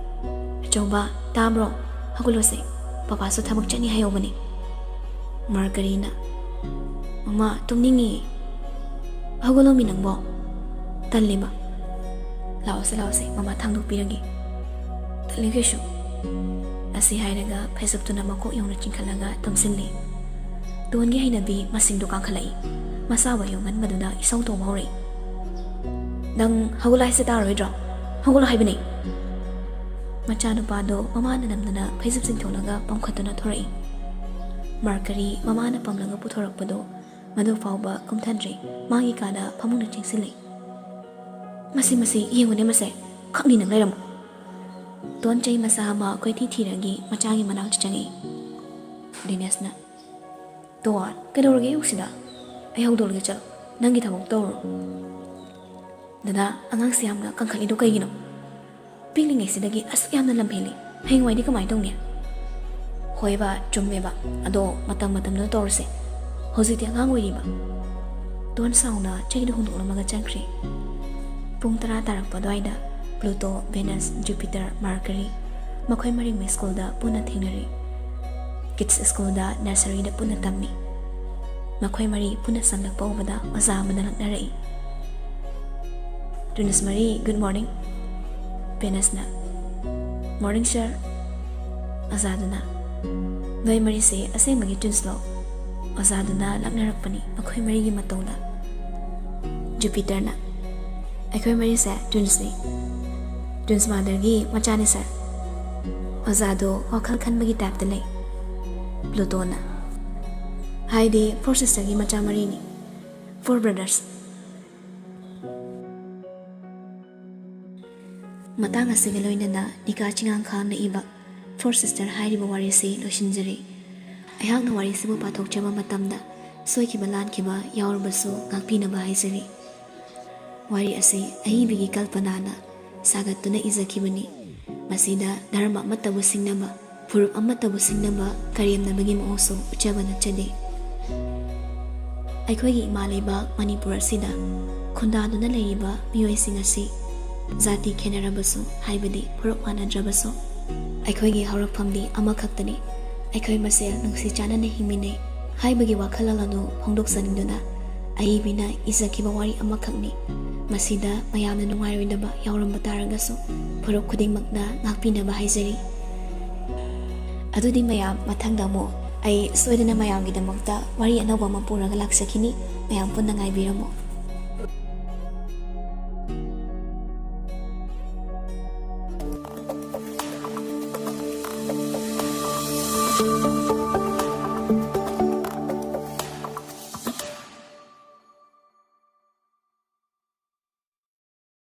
"ꯑꯆꯧꯕ, ꯇꯥꯕ꯭ꯔꯣ? ꯍꯧꯒꯠꯂꯣꯁꯦ꯫ ꯄꯄꯥꯁꯨ ꯊꯕꯛ ꯆꯠꯅꯤ ꯍꯥꯏꯍꯧꯕꯅꯤ꯫" ꯃꯔꯀꯔꯤꯅ, "ꯃꯃꯥ, ꯇꯨꯝꯅꯤꯡꯉꯤ꯫" "ꯍꯧꯒꯠꯂꯣꯃꯤ ꯅꯪꯕꯣ꯫ ꯇꯜꯂꯤꯕ꯫ ꯂꯥꯛꯑꯣꯁꯦ, ꯂꯥꯛꯑꯣꯁꯦ, ꯃꯃꯥ ꯊꯥꯡꯗꯣꯛꯄꯤꯔꯒꯦ꯫" "ꯇꯜꯂꯤ ꯀꯩꯁꯨ꯫" ꯑꯁꯤ ꯍꯥꯏꯔꯒ ꯐꯩꯖꯨꯞꯇꯨꯅ ꯃꯀꯣꯛ ꯌꯧꯅ ꯆꯤꯡꯈꯠꯂꯒ ꯇꯨꯝꯁꯤꯜꯂꯤ꯫ ꯇꯣꯟꯒꯤ ꯍꯩꯅꯕꯤ ꯃꯁꯤꯡꯗꯨ ꯀꯥꯡꯈꯠꯂꯛꯏ꯫ ꯃꯆꯥꯕꯨ ꯑꯌꯨꯛ ꯉꯟꯕꯗꯨꯗ ꯏꯁꯧ ꯇꯧꯕ ꯍꯧꯔꯛꯏ꯫ "ꯅꯪ ꯍꯧꯒꯠꯂꯣ ꯍꯥꯏꯁꯦ ꯇꯥꯔꯣꯏꯗ꯭ꯔꯣ? ꯍꯧꯒꯠꯂꯣ ꯍꯥꯏꯕꯅꯤ!" ꯃꯆꯥꯅꯨꯄꯥꯗꯣ ꯃꯃꯥꯅ ꯅꯝꯗꯅ ꯐꯩꯖꯨꯞ ꯆꯤꯡꯊꯣꯛꯂꯒ ꯄꯝꯈꯠꯇꯨꯅ ꯊꯣꯔꯛꯏ꯫ ꯃꯔꯀꯔꯤ ꯃꯃꯥꯅ ꯄꯝꯂꯒ ꯄꯨꯊꯣꯔꯛꯄꯗꯣ ꯃꯗꯨ ꯐꯥꯎꯕ ꯀꯨꯝꯊꯗ꯭ꯔꯤ꯫ ꯃꯥꯒꯤ ꯀꯥꯗ ꯐꯃꯨꯡꯗ ꯆꯦꯟꯁꯤꯜꯂꯤ꯫ "ꯃꯁꯤ, ꯃꯁꯤ, ꯌꯦꯡꯉꯨꯅꯦ ꯃꯁꯦ꯫ ꯈꯪꯅꯤ ꯅꯪ ꯂꯩꯔꯝꯃꯣ꯫" ꯇꯣꯟ ꯆꯩ ꯃꯆꯥ ꯑꯃ ꯀꯣꯏꯊꯤ ꯊꯤꯔꯒꯤ ꯃꯆꯥꯒꯤ ꯃꯅꯥꯛꯇ ꯆꯪꯉꯛꯏ꯫ ꯗꯤꯅꯦꯁꯅ, "ꯇꯣꯟ, ꯀꯩꯗꯧꯔꯒꯦ ꯑꯌꯨꯛꯁꯤꯗ? ꯑꯩ ꯍꯧꯗꯣꯛꯂꯒꯦ, ꯆꯠꯂꯣ꯫ ꯅꯪꯒꯤ ꯊꯕꯛ ꯇꯧꯔꯣ꯫" "ꯗꯗꯥ, ꯑꯉꯥꯡꯁꯤ ꯌꯥꯝꯅ ꯀꯟꯈꯠꯂꯤꯗꯣ ꯀꯩꯒꯤꯅꯣ? ꯄꯤꯛꯂꯤꯉꯩꯁꯤꯗꯒꯤ ꯑꯁꯨꯛ ꯌꯥꯝꯅ ꯂꯝꯍꯦꯜꯂꯤ꯫ ꯍꯌꯦꯡꯋꯥꯏꯗꯤ ꯀꯃꯥꯏꯅ ꯇꯧꯅꯤ?" "ꯍꯣꯏꯕ, ꯆꯨꯝꯃꯦꯕ꯫ ꯑꯗꯣ ꯃꯇꯝ ꯃꯇꯝꯗꯨꯗ ꯇꯧꯔꯁꯦ꯫ ꯍꯧꯖꯤꯛꯇꯤ ꯑꯉꯥꯡ ꯑꯣꯏꯔꯤꯕ꯫" ꯇꯣꯟ ꯁꯥꯎꯅ ꯆꯩꯗꯨ ꯍꯨꯟꯗꯣꯛꯂꯝꯃꯒ ꯆꯠꯈ꯭ꯔꯦ꯫ ꯄꯨꯡ ꯇꯔꯥ ꯇꯥꯔꯛꯄ ꯑꯗꯨꯋꯥꯏꯗ ꯄ꯭ꯂꯨꯇꯣ, ꯚꯦꯅꯁ, ꯖꯨꯄꯤꯇꯔ, ꯃꯥꯔꯀꯔꯤ, ꯃꯈꯣꯏ ꯃꯔꯤꯃꯛ ꯁ꯭ꯀꯨꯜꯗ ꯄꯨꯟꯅ ꯊꯦꯡꯅꯔꯦ꯫ ꯀꯤꯗꯁ ꯁ꯭ꯀꯨꯜꯗ ꯅꯔꯁꯔꯤꯗ ꯄꯨꯟꯅ ꯇꯝꯃꯤ꯫ ꯃꯈꯣꯏ ꯃꯔꯤ ꯄꯨꯟꯅ ꯆꯪꯂꯛꯄ ꯎꯕꯗ ꯑꯣꯖꯥ ꯑꯃꯅ ꯂꯛꯅꯔꯛꯏ꯫ "ꯇ꯭ꯋꯤꯟꯁ ꯃꯔꯤ, ꯒꯨꯗ ꯃꯣꯔꯅꯤꯡ," ꯚꯦꯅꯁꯅ꯫ "ꯃꯣꯔꯅꯤꯡ, ꯁꯔ," ꯑꯣꯖꯥꯗꯨꯅ꯫ "ꯅꯣꯏ ꯃꯔꯤꯁꯦ ꯑꯁꯦꯡꯕꯒꯤ ꯇ꯭ꯋꯤꯟꯁꯂꯣ?" ꯑꯣꯖꯥꯗꯨꯅ ꯂꯛꯅꯔꯛꯄꯅꯤ ꯃꯈꯣꯏ ꯃꯔꯤꯒꯤ ꯃꯇꯧꯗ꯫ ꯖꯨꯄꯤꯇꯔꯅ, "ꯑꯩꯈꯣꯏ ꯃꯔꯤꯁꯦ ꯇ꯭ꯋꯤꯟꯁꯅꯤ꯫ ꯇ꯭ꯋꯤꯟꯁ ꯃꯥꯗꯔꯒꯤ ꯃꯆꯥꯅꯤ, ꯁꯔ꯫" ꯑꯣꯖꯥꯗꯣ ꯋꯥꯈꯜ ꯈꯟꯕꯒꯤ ꯇꯥꯏꯞꯇ ꯂꯩ꯫ ꯄ꯭ꯂꯨꯇꯣꯅ, "ꯍꯥꯏꯗꯤ ꯐꯣꯔ ꯁꯤꯁꯇꯔꯒꯤ ꯃꯆꯥ ꯃꯔꯤꯅꯤ, ꯐꯣꯔ ꯕ꯭ꯔꯗꯔꯁ꯫" ꯃꯇꯥꯡ ꯑꯁꯤꯒ ꯂꯣꯏꯅꯅ ꯅꯤꯀꯥ ꯆꯤꯉꯥꯡꯈꯥꯝꯅ ꯏꯕ ꯐꯣꯔ ꯁꯤꯁꯇꯔ ꯍꯥꯏꯔꯤꯕ ꯋꯥꯔꯤꯁꯤ ꯂꯣꯏꯁꯤꯟꯖꯔꯤ꯫ ꯑꯩꯍꯥꯛꯅ ꯋꯥꯔꯤꯁꯤꯕꯨ ꯄꯥꯊꯣꯛꯆꯕ ꯃꯇꯝꯗ ꯁꯣꯏꯈꯤꯕ ꯂꯥꯟꯈꯤꯕ ꯌꯥꯎꯔꯕꯁꯨ ꯉꯥꯛꯄꯤꯅꯕ ꯍꯥꯏꯖꯔꯤ꯫ ꯋꯥꯔꯤ ꯑꯁꯤ ꯑꯏꯕꯤꯒꯤ ꯀꯜꯄꯅꯥꯅ ꯁꯥꯒꯠꯇꯨꯅ ꯏꯖꯈꯤꯕꯅꯤ꯫ ꯃꯁꯤꯗ ꯙꯔꯃ ꯑꯃꯠꯇꯕꯨ ꯁꯤꯡꯅꯕ, ꯐꯨꯔꯨꯞ ꯑꯃꯠꯇꯕꯨ ꯁꯤꯡꯅꯕ ꯀꯔꯦꯝꯅꯕꯒꯤ ꯃꯑꯣꯡꯁꯨ ꯎꯠꯆꯕ ꯅꯠꯆꯗꯦ꯫ ꯑꯩꯈꯣꯏꯒꯤ ꯏꯃꯥ ꯂꯩꯕꯥꯛ ꯃꯅꯤꯄꯨꯔ ꯑꯁꯤꯗ ꯈꯨꯟꯗꯥꯗꯨꯅ ꯂꯩꯔꯤꯕ ꯃꯤꯑꯣꯏꯁꯤꯡ ꯑꯁꯤ ꯖꯥꯇꯤ ꯈꯦꯟꯅꯔꯕꯁꯨ, ꯍꯥꯏꯕꯗꯤ ꯐꯨꯔꯨꯞ ꯃꯥꯟꯅꯗ꯭ꯔꯕꯁꯨ, ꯑꯩꯈꯣꯏꯒꯤ ꯍꯧꯔꯛꯐꯝꯗꯤ ꯑꯃꯈꯛꯇꯅꯤ꯫ ꯑꯩꯈꯣꯏ ꯃꯁꯦꯜ ꯅꯨꯡꯁꯤ ꯆꯥꯟꯅꯅ ꯍꯤꯡꯃꯤꯟꯅꯩ ꯍꯥꯏꯕꯒꯤ ꯋꯥꯈꯜꯂꯣꯟ ꯑꯗꯨ ꯐꯣꯡꯗꯣꯛꯆꯅꯤꯡꯗꯨꯅ ꯑꯏꯕꯤꯅ ꯏꯖꯈꯤꯕ ꯋꯥꯔꯤ ꯑꯃꯈꯛꯅꯤ꯫ ꯃꯁꯤꯗ ꯃꯌꯥꯝꯅ ꯅꯨꯡꯉꯥꯏꯔꯣꯏꯗꯕ ꯌꯥꯎꯔꯝꯕ ꯇꯥꯔꯒꯁꯨ ꯐꯨꯔꯨꯞ ꯈꯨꯗꯤꯡꯃꯛꯅ ꯉꯥꯛꯄꯤꯅꯕ ꯍꯥꯏꯖꯔꯤ꯫ ꯑꯗꯨꯗꯤ ꯃꯌꯥꯝ, ꯃꯊꯪꯗ ꯑꯃꯨꯛ ꯑꯩ ꯁꯣꯏꯗꯅ ꯃꯌꯥꯝꯒꯤꯗꯃꯛꯇ ꯋꯥꯔꯤ ꯑꯅꯧꯕ ꯑꯃ ꯄꯨꯔꯒ ꯂꯥꯛꯆꯈꯤꯅꯤ꯫ ꯃꯌꯥꯝ ꯄꯨꯟꯅ ꯉꯥꯏꯕꯤꯔꯝꯃꯨ꯫